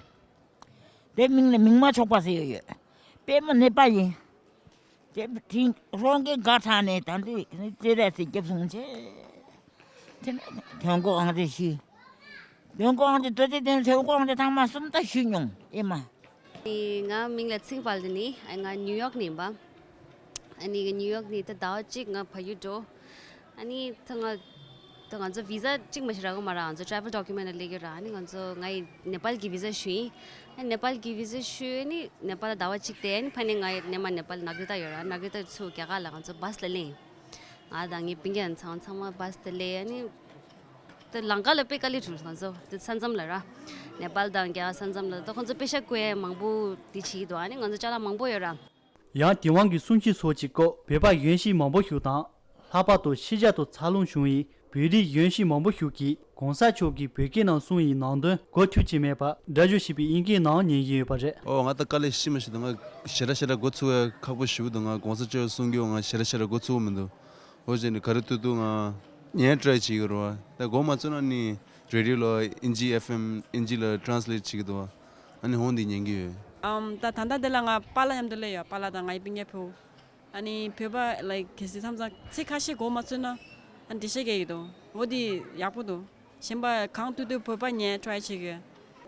དེ་མིང་ལ་མིང་མ་ཆོག་པ་ཟེར་ཡོད་ཡོད། པད་མ་ནད་པ་ཡིན། དེ་དེ་རང་གི་དགའ་ཚ་ནས་ད་འདི་ཅི་རེད་ཟེར་རྒྱབ་སོང་ཆེ། དེ་ནས་དོན་གོ་ཨང་རེ་ཞུས། དོན་གོ་ཨང་རེ་དོ་དེ་དོན་དོན་གོ་ཨང་རེ་ཐང་མ་གསུམ་ད་ཞུས་མྱོང་ཨེ་མ། ང་མིང་ལ་ཚེ་རིང་དཔལ་ལྡན་ཡིན། ང་ནིའུ་ཡོག་ནས་ཡིན་པ། ཨ་ནི་ནིའུ་ཡོག་ནས་ད་ཟླ་བ་གཅིག་ང་ཕ་ཡུལ་འགྲོ། ཨ་ནི་ད་ང་ད་ང་ཚོ་བི་ཟ་གཅིག་མ་ཞིག་རག་གི་མ་རག་ང་ཚོ་ཊེ་རེ་ཝལ་ཌོ་ཀུ་མེན་ཊ་ལ་སླེབས་ཡོད་ར། ཨ་ནི་ང་ཚོ་ང་ཡི་ནེ་པཱལ་གྱི་བི་ཟ་ཞུས་ཡིན། ཨ་ནི་ནེ་པཱལ་གྱི་བི་ཟ་ཞུས་ཨ་ནི་ནེ་པཱལ་ལ་ཟླ་བ་གཅིག་བསྡད། ཨ་ནི་ཕ་ནས་ང་ཡི་ནེ་མ་ནེ་པཱལ་ནག་རི་ཏ་ཡོད་ར། ནག་རི་ཏ་ཚུར་རྒྱ་གར་ལ་ང་ཚོ་བྷ་སི་ལ་སླེབས་ཡིན། ང་དང་ངའི་སྤུན་ཀྱག་ཚང་ཚང་མ་བྷ་སི་དེ་སླེབས། ཨ་ནི་ད་ལམ་ཁ་ལ་དཔེ་དཀའ་ལས་འཕྲད་ང་ཚོ་དེ་ས་མཚམས་ལ་ར། ནེ་པཱལ་དང་རྒྱ་གར་ས་མཚམས་ལ་ད་ཁོང་ཚོ་པེ་ཤ་བཀོལ་མང་པོ་དེ་བྱེད་ཀྱི་འདུག་ཨ་ནི་ང་ཚོ་ཅ་ལག་མང་པོ་ཡོད་ར། ཡང་དེ་དབང་གི་གསུང་ཆོས་སོགས་ཀྱི་སྐོར་བོད་པ་གཞོན་སྐྱེས་མང་པོ་ཞིག་དང་། ལྷག་པར་དུ་ཕྱི་རྒྱལ་དུ་འཚར་ལོངས་བྱུང་བའི་བོད་རིགས་གཞོན་སྐྱེས་མང་པོ་ཞིག་གིས་གོང་ས་མཆོག་གིས་བོད་སྐད་ནང་གསུངས་པའི་ནང་དོན་གོ་ཐུབ་ཀྱི་མེད་པར་སྒྲ་སྒྱུར་བྱས་པའི་དབྱིན་སྐད་ནང་ཉན་བཞིན་ཡོད་པ་རེད། ཨོ་ང་ད་དཀའ་ལས་ཤི་མ་ཤི་འདུག་ང་ཞེ་དྲག་ཞེ་དྲག་འགོ་ཚུགས་པ་ཁག་པོ་ཞེ་པོ་འདུག་ང་གོང་ས་མཆོག་གསུང་རྒྱུ་ང་ཞེ་དྲག་ཞེ་དྲག་འགོ་ཚུགས་པ་མི་འདུག་འོ་བྱས་ནས་ག་རེ་ཐུབ་ཐུབ་ང་ཉན་ཊ་རའི་བྱེད་ཀྱི་རེད་བ། ད་འགོ་མ་ཚུགས་ན་ནི་རེ་ཌི་ཡོ་ལ་དབྱིན་ཇི་ཨེཕ་ཨེམ་དབྱིན་ཇི་ལ་ཊ་རན་སི་ལེཊ་བྱེད་ཀྱི་འདུག་བ། ཨ་ནི་ཧོང་འདི་ཉན་གྱི་ཡོད། ཨམ། ད་ད་ལྟ་འདི་ལ་ང་པཱ་ལགས་མཉམ་དུ་སླེབས་ཡོད། པཱ་ལགས་དང་ང་ཡི་སྤུན་ཀྱག་ཕུ། ཨ་ནི་བོད་པ་ལའིཀ་གལ་སྲིད་མཚམས་མཚམས་ཚིག་ཁ་ཤས་གོ་མ་ཚོད་ན་ཨ་འགྲེལ་བཤད་རྒྱག་གི་འདུག་འོ་འདི་ཡག་པོ་འདུག་གཞན་པ་གང་ཐུབ་ཐུབ་བོད་པ་ཉན་ཊ་རའི་བྱེད་ཀྱི་ཡོད།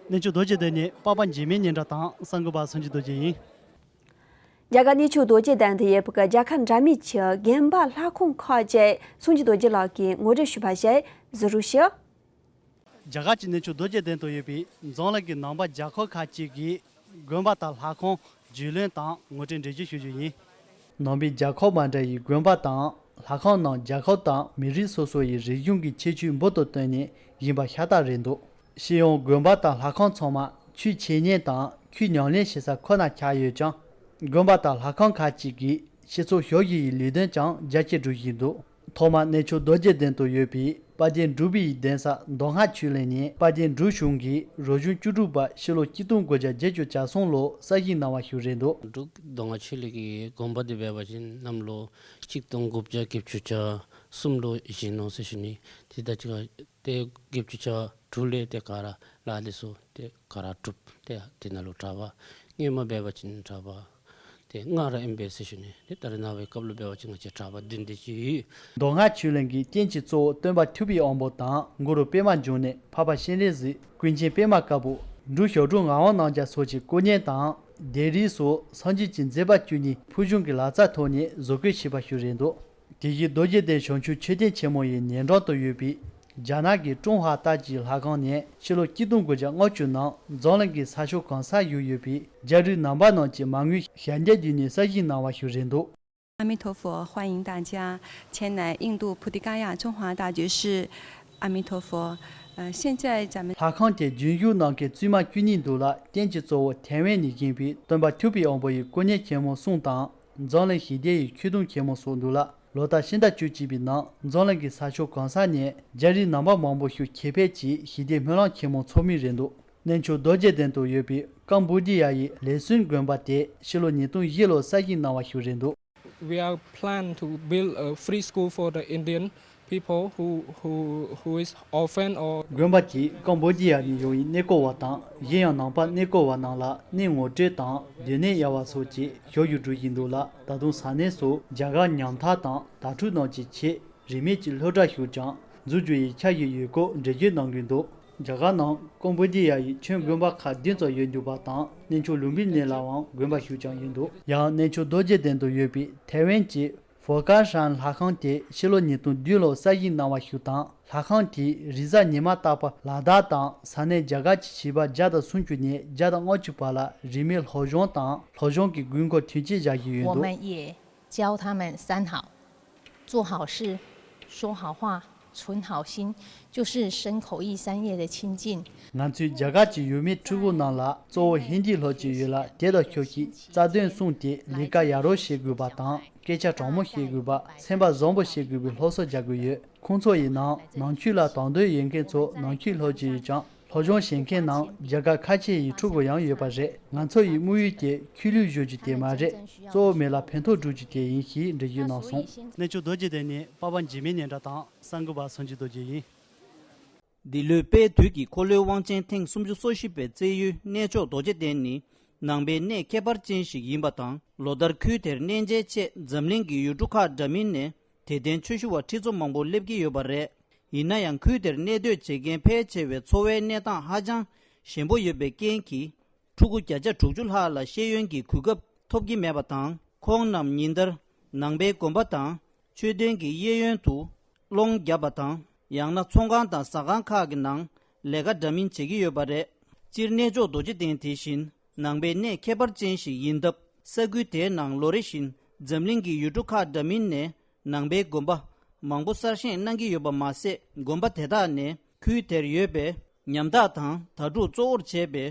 གནས་མཆོག་རྡོ་རྗེ་གདན་ནས་པགས་པ་འཇིགས་མེད་སྙན་གྲགས་དང་གསར་འགོད་པ་སངས་རྒྱས་རྡོ་རྗེ་ཡིན། རྒྱ་གར་གནས་མཆོག་རྡོ་རྗེ་གདན་དུ་ཡོད་པའི་རྒྱལ་ཁབ་འདྲ་མིན་གྱི་དགོན་པ་ལྷ་ཁང་ཁག་ཅིག་སངས་རྒྱས་རྡོ་རྗེ་ལགས་ཀྱིས་ངོ་སྤྲོད་ཞུས་པ་ཞིག་གཟིགས་རོགས་ཞུ། རྒྱ་གར་གྱི་གནས་མཆོག་རྡོ་རྗེ་གདན་དུ་ཡོད་པའི་འཛམ་གླིང་གི་ནང་པ་རྒྱལ་ཁབ་ཁག་ཅིག་གི་དགོན་པ་དང་ལྷ་ཁང་རྒྱུས་ལོན་དང་ངོ་སྤྲོད་འགྲེལ་བརྗོད་ཞུ་རྒྱུ་ཡིན། ནང་པའི་རྒྱལ་ཁབ་མ་འདྲ་བའི་དགོན་པ་དང་ལྷ་ཁང་ནང་རྒྱལ་ཁབ་དང་མི་རིགས་སོ་སོ་ཡི་རིག་གཞུང་གི་ཁྱད་ཆོས་འབུར་དུ་བཏོན་ནས་ཡིན་པ་ཤ་སྟག་རེད་འདུག་སྤྱིར་ཡང་དགོན་པ་དང་ལྷ་ཁང་ཚང་མ་ཆོས་འཆད་ཉན་དང་ཆོས་ཉམས་ལེན་བྱེད་ས་ཁོ་ན་ཆགས་ཡོད་ཀྱང་། དགོན་པ་དང་ལྷ་ཁང་ཁག་ཅིག་གིས་ སྤྱི་ཚོགས་ཞབས་ཞུ་ཡི་ལས་དོན་ཀྱང་རྒྱ་སྐྱེད་འགྲོ་བཞིན་འདུག་ཐོག་མར་གནས་མཆོག་རྡོ་རྗེ་གདན་དུ་ཡོད་པའི་དཔལ་ལྡན་འབྲུག་པའི་གདན་ས་མདོ་སྔགས་ཆོས་གླིང་ནས་དཔལ་ལྡན་འབྲུག་གཞུང་གིས་རོགས་གཞུང་བཅུ་དྲུག་པ་ཕྱི་ལོ་ཆིག་སྟོང་དགུ་བརྒྱ་བརྒྱད་ཅུ་གྱ་གསུམ་ལོར་གསར་བཞེངས་གནང་བ་ཞིག་རེད་འདུག་འབྲུག་མདོ་སྔགས་ཆོས་གླིང་གི་དགོན་པ་འདི་འབད་བ་ཅིན་གནམ་ལོ་ཆིག་སྟོང་དགུ་བརྒྱ་བརྒྱད་ཅུ་གྱ་གསུམ་ལོ་བཞེངས་གནང་ཟེར་ཞུ་ནི། དེ་ད་ཅི་ག་དེ་བརྒྱད་ཅུ་གྱ་དྲུག་ལས་དེ་ག་ར་ལ་དེ་སོ་དེ་ག་ར་གྲུབ་དེ་དེ་ན་ལོ་གྲྭ་པ་སྔོན་མ་འབད་བ་ཅིན་གྲྭ་པ་དེ་སྔ་ར་ཨེམ་བེ་སི་ཞུ་ནི་དེ་ལྟར་ན་བའི་སྐབས་ལ་འབད་བ་ཅིན་ང་བཅས་གྲྭ་པ་བདུན་དེ་ཅི་ཡོད། མདོ་སྔགས་ཆོས་གླིང་གི་རྟེན་གྱི་གཙོ་བོ་སྟོན་པ་ཐུབ་པའི་དབང་པོ་དང་གུ་རུ་པདྨ་འབྱུང་གནས། འཕགས་པ་སྤྱན་རས་གཟིགས། ཀུན་མཁྱེན་པདྨ་དཀར་པོ། འབྲུག་ཞབས་དྲུང་ངག་དབང་རྣམ་རྒྱལ་སོགས་ཀྱི་སྐུ་བརྙན་དང་ལྡེབས་རིས་སོགས་སངས་རྒྱས་ཀྱི་མཛད་པ་བཅུ་གཉིས་ཕུལ་བྱུང་གི་ལག་རྩལ་ཐོག་ནས་བཟོ་བཀོད་བྱས་པ་ཞིག་རེད་འདུག་དེ་བཞིན་རྡོ་རྗེ་གདན་བྱང་ཆུབ་མཆོད་རྟེན་ཆེན་མོ་ཡི་ཉེ་འགྲམ་དུ་ཡོད་པའི་རྒྱ་ནག་གི་ཀྲུང་ཧྭ་ལྟ་ཅི་ལྷ་ཁང་ནས་ཕྱི་ལོ་ཆིག་སྟོང་དགུ་བརྒྱ་ལྔ་བཅུ་ནང་འཛམ་གླིང་གི་ས་ཕྱོགས་གང་སར་བཞུགས་ཡོད་པའི་རྒྱ་རིགས་ནང་པ་རྣམས་ཀྱི་མ་དངུལ་ཞལ་འདེབས་བརྒྱུད་ནས་གསར་བཞེངས་གནང་བ་ཞིག་རེད་འདུག 阿弥陀佛，欢迎大家前来印度菩提嘎亚中华大觉寺。阿弥陀佛，呃，现在咱们 ལྷ་ཁང་དེ་རྒྱུན་བཞུགས་གནང་མཁན་བཙུན་མ་བཅུ་གཉིས་འདུག་ལ། རྟེན་གྱི་གཙོ་བོ་ཐའེ་ཝན་ནས་བཞེངས་པའི་སྟོན་པ་ཐུབ་པའི་དབང་པོ་ཡི་སྐུ་བརྙན་ཆེན་མོ་གསུམ་དང་། འཛམ་གླིང་ཞི་བདེ་ཡི་ཆོས་དུང་ཆེན་མོ་སོགས་འདུག་ལ། ལོ་ལྟར་ཕྱི་ཟླ་བཅུ་གཅིག་པའི་ནང་འཛམ་གླིང་གི་ས་ཕྱོགས་གང་ས་ནས་རྒྱ་རིགས་ནང་པ་མང་པོ་ཞིག་ཆེད་ཕེབས་ཀྱིས་ཞི་བདེའི་སྨོན་ལམ་ཆེན་མོ་འཚོགས་མུས་རེད་འདུག་གནས་མཆོག་རྡོ་རྗེ་གདན་དུ་ཡོད་པའི་ཀམ་བུ་ཌི་ཡ་ཡི་ལེ་སུན་དགོན་པ་དེ་ཕྱི་ལོ་ཉིས་སྟོང་བཞི་ལོར་གསར་བཞེངས་གནང་བ་ཞིག་རེད་འདུག We are plan to build a free school for the Indian people who who who is orphan or དགོན་པ་དེས་ཀམ་བུ་ཌི་ཡ་ནས་ཡོང་བའི་གནས་སྐོར་བ་དང་གཞན་ཡང་ནང་པ་གནས་སྐོར་བ་རྣམས་ལ་གནས་ངོ་སྤྲོད་དང་སྡོད་གནས་ཡག་པ་སོགས་ཀྱི་ཞབས་ཞུ་སྒྲུབ་བཞིན་འདུག་ལ། ད་དུང་ས་གནས་སུ་རྒྱ་གར་ཉམ་ཐག་དང་དྭ་ཕྲུག་རྣམས་ཀྱི་ཆེད་རིན་མེད་ཀྱི་སློབ་གྲྭ་ཞིག་ཀྱང་འཛུགས་རྒྱུ་ཡི་འཆར་གཞི་ཡོད་སྐོར་འགྲེལ་བརྗོད་གནང་གི་འདུག་རྒྱ་གར་ནང་ཀམ་བུ་ཌི་ཡ་ཡི་ཁྱོན་དགོན་པ་ཁག་བདུན་ཙམ་ཡོད་འདུག་པ་དང་གནས་མཆོག་ལུམ་བི་ནི་ལའང་དགོན་པ་ཞིག་ཀྱང་ཡོད་འདུག་ཡང་གནས་མཆོག་རྡོ་རྗེ་གདན་དུ་ཡོད་པའི་ཐའེ་ཝན་གྱི་ཧྥོ་ཀར་ཧྲན་ལྷ་ཁང་དེ་ཕྱི་ལོ་ཉིས་སྟོང་བདུན་ལོར་གསར་བཞེངས་གནང་བ་ཞིག་དང་། ལྷ་ཁང་དེའི་རིག་གསར་ཉི་མ་རྟག་པར་ལ་དྭགས་དང་ས་གནས་རྒྱ་གར་གྱི་བྱིས་པ་བརྒྱ་དང་སུམ་ཅུ་ནས་བརྒྱ་དང་ལྔ་བཅུ་བར་ལ་རིན་མེད་སློབ་སྦྱོང་དང་སློབ་སྦྱོང་གི་དགོས་མཁོ་དོན་འཁྱོལ་བྱ་བཞིན་ཡོད་འདུག 我们也教他们三好：做好事、说好话、存好心，就是身口意三业的清净。 ང་ཚོས་རྒྱ་གར་གྱི་ཡུལ་མི་ཕྲུ་གུ་རྣམས་ལ་གཙོ་བོ་ཧིན་དིའི་སློབ་ཀྱི་ཡོད་ལ། དེ་དང་ཆབས་ཅིག་རྩ་དོན་བསྲུངས་ཏེ་ལས་ཀ་ཡག་རོགས་བྱེད་དགོས་པ་དང་སྐད་ཆ་དྲང་མོ་བཤད་དགོས་པ། སེམས་པ་བཟང་པོ་བྱེད་དགོས་པའི་སློབ་གསོ་རྒྱག་དགོས་ཡོད། ཁོང་ཚོ་ཡི་ནང་ནང་ཆོས་ལ་དང་དོད་ཡོད་མཁན་ཚོ་ནང་ཆོས་སློབ་ཀྱི་ཡོད་ཀྱང་། སློབ་སྦྱོང་བྱེད་མཁན་ནང་རྒྱལ་ཁབ་ཁ་ཆེ་ཡི་ཕྲུ་གུ་ཡང་ཡོད་པ་རེད། ང་ཚོ་ཡི་དམིགས་ཡུལ་དེ་ཆོས་ལུགས་བཟོ་རྒྱུ་དེ་མ་རེད། གཙོ་བོ་མི་ལ་ཕན་ཐོགས་སྒྲུབ་རྒྱུ་དེ་ཡིན་ཞེས་འགྲེལ་བརྗོད་གནང་སོང་། གནས་མཆོག་རྡོ་རྗེ་གདན་ནས་པ་ཕ་འཇིགས་མེད་སྙན་གྲགས་དང་གསར་འགོད་པ་སངས་རྒྱས་རྡོ་རྗེ་ཡིན། འདི་ལོའི་དཔལ་དུས་ཀྱི་འཁོར་ལོའི་དབང་ཆེན་ཐེངས་སུམ་ཅུ་སོ་བཞི་པའི་རྩེ་ཡུལ་གནས་མཆོག་རྡོ་རྗེ་གདན་ནི་ནང་པའི་གནས་ཁྱད་པར་ཅན་ཞིག་ཡིན་པ་དང་། ལོ་ལྟར་ཁུལ་དེར་གནས་མཇལ་ཆེད་འཛམ་གླིང་གི་ཡུལ་གྲུ་ཁག་འདྲ་མིན་ནས་དད་ལྡན་ཆོས་ཞུ་བ་ཁྲི་ཚོ་མང་པོ་སླེབས་ཀྱི་ཡོད་པ་རེད། ཡིན་ན་ཡང་ཁུལ་དེར་གནས་སྡོད་བྱེད་མཁན་ཕལ་ཆེ་བའི་འཚོ་བའི་གནས་སྟངས་ཧ་ཅང་ཞན་པོ་ཡོད་པའི་རྐྱེན་གྱིས། ཕྲུ་གུ་བརྒྱ་ཆ་དྲུག་ཅུ་ལྷག་ལ་ཤེས་ཡོན་གྱི་གོ་སྐབས་ཐོབ་ཀྱི་མེད་པ་དང་། ཁོང་རྣམས་ཉིན་ལྟར་ནང་པའི་དགོན་པ་དང་མཆོད་རྟེན་གྱི་གཡས་གཡོན་དུ་སློང་བརྒྱབ་པ་དང་། ཡང་ན་ཚོང་ཁང་དང་ཟ་ཁང་ཁག་གི་ནང་ལས་ཀ་འདྲ་མིན་བྱེད་ཀྱི་ཡོད་པ་རེད། སྤྱིར་གནས་མཆོག་རྡོ་རྗེ་གདན་དེ་བཞིན་ནང་པའི་གནས་ཁྱད་པར་ཅན་ཞིག་ཡིན་སྟབས། ས་ཁུལ་དེའི་ནང་ལོ་རེ་བཞིན་འཛམ་གླིང་གི་ཡུལ་གྲུ་ཁག་འདྲ་མིན་ནས་ནང་པའི་དགོན་པ་མང་པོ་གསར་བཞེངས་གནང་གི་ཡོད་པ་མ་ཟད། དགོན་པ་དེ་དག་ནས་ཁུལ་དེར་ཡོད་པའི་ཉམ་ཐག་དང་དྭ་ཕྲུག་གཙོ་བོར་བྱས་པའི་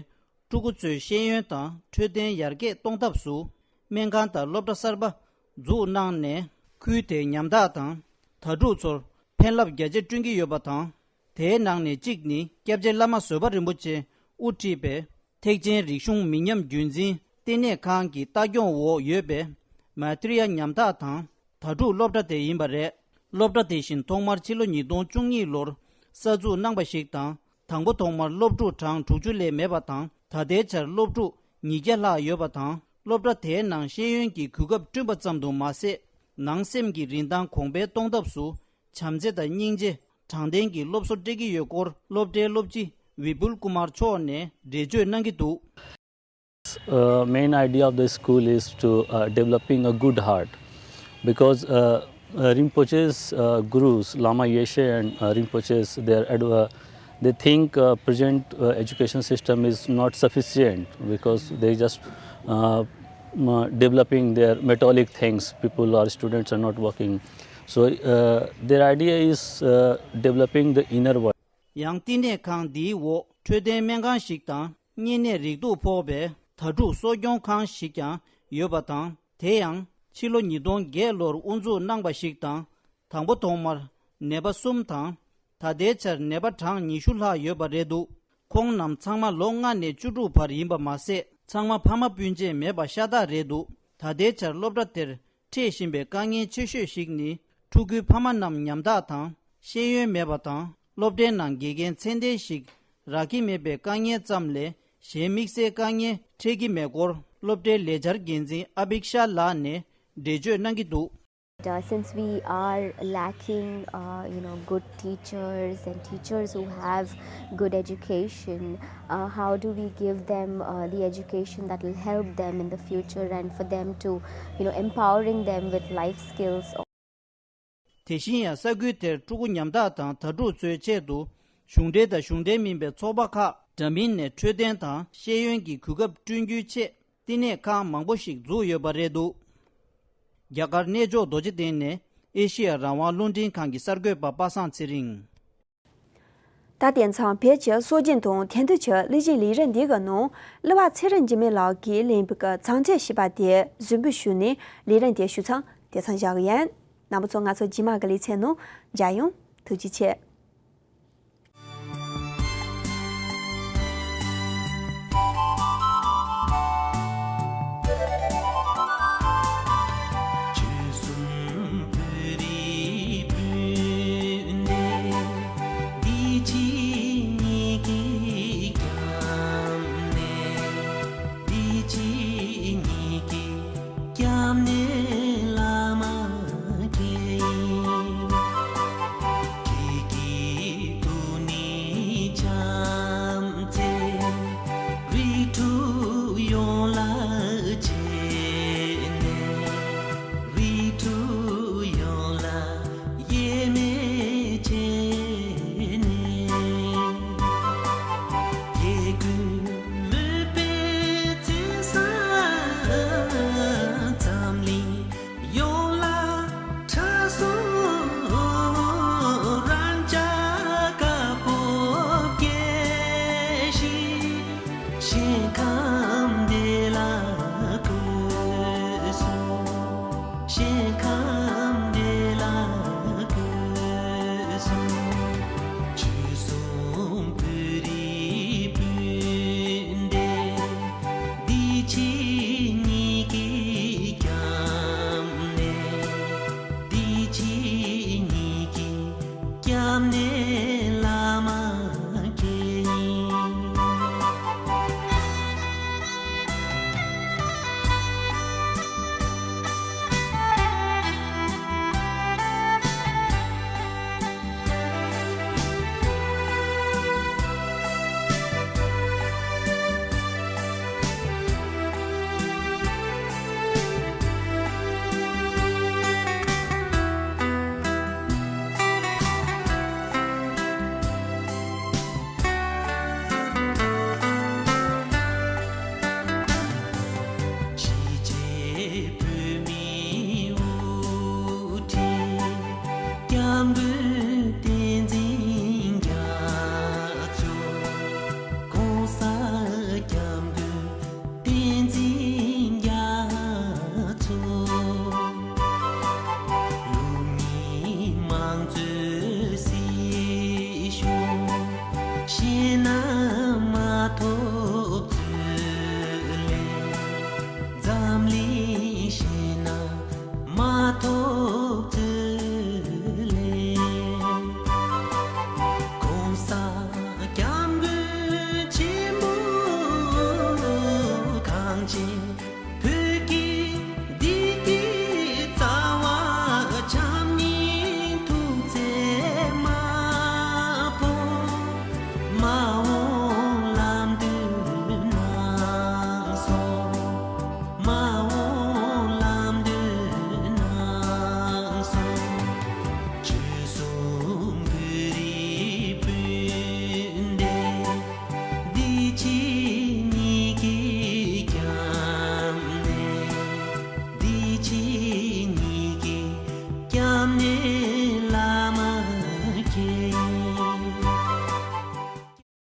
ཕྲུ་གུ་ཚོའི་ཤེས་ཡོན་དང་འཕྲོད་བསྟེན་ཡར་རྒྱས་གཏོང་ཐབས་སུ་སྨན་ཁང་དང་སློབ་གྲྭ་གསར་པ་འཛུགས་གནང་ནས། ཁུལ་དེའི་ཉམ་ཐག་དང་དྭ་ཕྲུག་ཚོར་ཕན་རླབས་རྒྱ་ཆེ་བསྐྲུན་གྱི་ཡོད་པ་དང་། དེའི་ནང་ནས་གཅིག་ནི་སྐྱབས་རྗེ་བླ་མ་བཟོད་པ་རིན་པོ་ཆེ་དབུ་ཁྲིད་པའི་ཐེག་ཆེན་རིག་གཞུང་མི་ཉམས་རྒྱུན་འཛིན་བསྟི་གནས་ཁང་གི་ལྟ་སྐྱོང་འོག་ཡོད་པའི་མ་ཏྲི་ཡ་ཉམ་ཐག་དང་དྭ་ཕྲུག་སློབ་གྲྭ་དེ་ཡིན་པ་རེད། སློབ་གྲྭ་དེ་བཞིན་ཐོག་མར་ཕྱི་ལོ་ཉིས་སྟོང་བཅུ་གཉིས་ལོར་གསར་འཛུགས་གནང་པ་ཞིག་དང་། དང་པོ་ཐོག་མར་སློབ་ཕྲུག་གྲངས་དྲུག་ཅུ་ལས་མེད་པ་དང་། ད་ལྟའི་ཆར་སློབ་ཕྲུག་ཉིས་བརྒྱ་ལྷག་ཡོད་པ་དང་། སློབ་གྲྭ་དེའི་ནང་ཤེས་ཡོན་གྱི་གོ་སྐབས་བསྐྲུན་པ་ཙམ་དུ་མ་ཟད། ནང་སེམས་ཀྱི་རིན་ཐང་གོང་འཕེལ་གཏོང་ཐབས་སུ་བྱམས་བརྩེ་དང་སྙིང་རྗེ། དྲང་བདེན་གྱི་སློབ་གསོ་སྤྲད་ཀྱི་ཡོད་སྐོར་སློབ་གྲྭའི་སློབ་སྤྱི་བི་པུལ་ཀུ་མར་མཆོག་ནས་འགྲེལ་བརྗོད་གནང་གི་འདུག Uh, main idea of the school is to uh, developing a good heart, because uh, uh, Rinpoche's uh, gurus, Lama Yeshe and uh, Rinpoche's, their adv- uh, they think uh, present uh, education system is not sufficient, because they just uh, m- developing their metabolic things. People or students are not working, so uh, their idea is uh, developing the inner world. ཡང་བསྟི་གནས་ཁང་འདིའི་འོག་འཕྲོད་བསྟེན་སྨན་ཁང་ཞིག་དང་། བསྙེན་གནས་རིགས་དྲུག་ཕོག་པའི་དྭ་ཕྲུག་གསོ་སྐྱོང་ཁང་ཞིག་ཀྱང་ཡོད་པ་དང་། དེ་ཡང་ ཕྱི་ལོ་ཉིས་སྟོང་བརྒྱད་ལོར་དབུ་འཛུགས་གནང་བ་ཞིག་དང་། དང་པོ་ཐོག་མར་ནད་པ་གསུམ་དང་། ད་ལྟའི་ཆར་ནད་པ་གྲངས་ཉི་ཤུ་ལྷག་ཡོད་པ་རེད་འདུག་ཁོང་རྣམས་ཚང་མ་ལོ་ལྔ་ནས་བཅུ་དྲུག་བར་ཡིན་པ་མ་ཟད། ཚང་མ་ཕ་མ་སྤུན་མཆེད་མེད་པ་ཤ་སྟག་རེད་འདུག་ད་ལྟའི་ཆར་སློབ་གྲྭ་དེར་འཕྲད་བཞིན་པའི་དཀའ་ངལ་ཆེ་ཤོས་ཤིག་ནི། ཕྲུ་གུའི་ཕ་མ་རྣམས་ཉམ་ཐག་དང་ཤེས་ཡོན་མེད་པ་དང་། སློབ་གྲྭའི་ནང་དགེ་རྒན་ཚད་ལྡན་ཞིག་རག་གི་མེད་པའི་དཀའ་ངལ་ཙམ་ལས། གཞན་དམིགས་བསལ་དཀའ་ངལ་འཕྲད་ཀྱི་མེད་སྐོར། སློབ་གྲྭའི་ལས་འཆར་འགན་འཛིན་ཨ་བིག་ཤ་ལགས་ནས་འགྲེལ་བརྗོད་གནང་གི་འདུག Uh, since we are lacking, uh, you know, good teachers and teachers who have good education, uh, how do we give them, uh, the education that will help them in the future and for them to, you know, empowering them with life skills? དེ་བཞིན་ཡང་ས་ཁུལ་དེར་ཕྲུ་གུ་ཉམ་ཐག་དང་དྭ་ཕྲུག་ཚོའི་ཆེད་དུ། གཞུང་འབྲེལ་དང་གཞུང་འབྲེལ་མིན་པའི་ཚོགས་པ་ཁག་འདྲ་མིན་ནས་འཕྲོད་བསྟེན་དང་ཤེས་ཡོན་གྱི་གོ་སྐབས་བསྐྲུན་རྒྱུའི་ཆེད། བསྟི་གནས་ཁང་མང་པོ་ཞིག་འཛུགས་ཡོད་པ་རེད་འདུག་རྒྱ་གར་གནས་མཆོག་རྡོ་རྗེ་གདན་ནས་ཨེ་ཤེ་ཡ་རང་དབང་རླུང་འཕྲིན་ཁང་གི་གསར་འགོད་པ་པ་སངས་ཚེ་རིང་། ད་དེང་སང་བོད་ཀྱི་སྲོལ་རྒྱུན་དང་དེང་དུས་ཀྱི་ལུས་སྦྱོང་ལས་རིམ་འདི་གི་ནང་གླུ་བ་ཚེ་རིང་འཇིགས་མེད་ལགས་ཀྱིས་ལེན་པའི་གི་བྱང་ཆས་ཞེས་པ་དེ་གཟིགས་འབུལ་ཞུས་ནས་ལས་རིམ་དེ་ཞུ་མཚམས་དེ་ཙམ་བཞག་གི་ཡིན། རྣམ་པ་ཚོ་ང་ཚོ་རྗེས་མ་གི་ལེ་ཚན་ནང་མཇལ་ཡོང་། ཐུགས་རྗེ་ཆེ།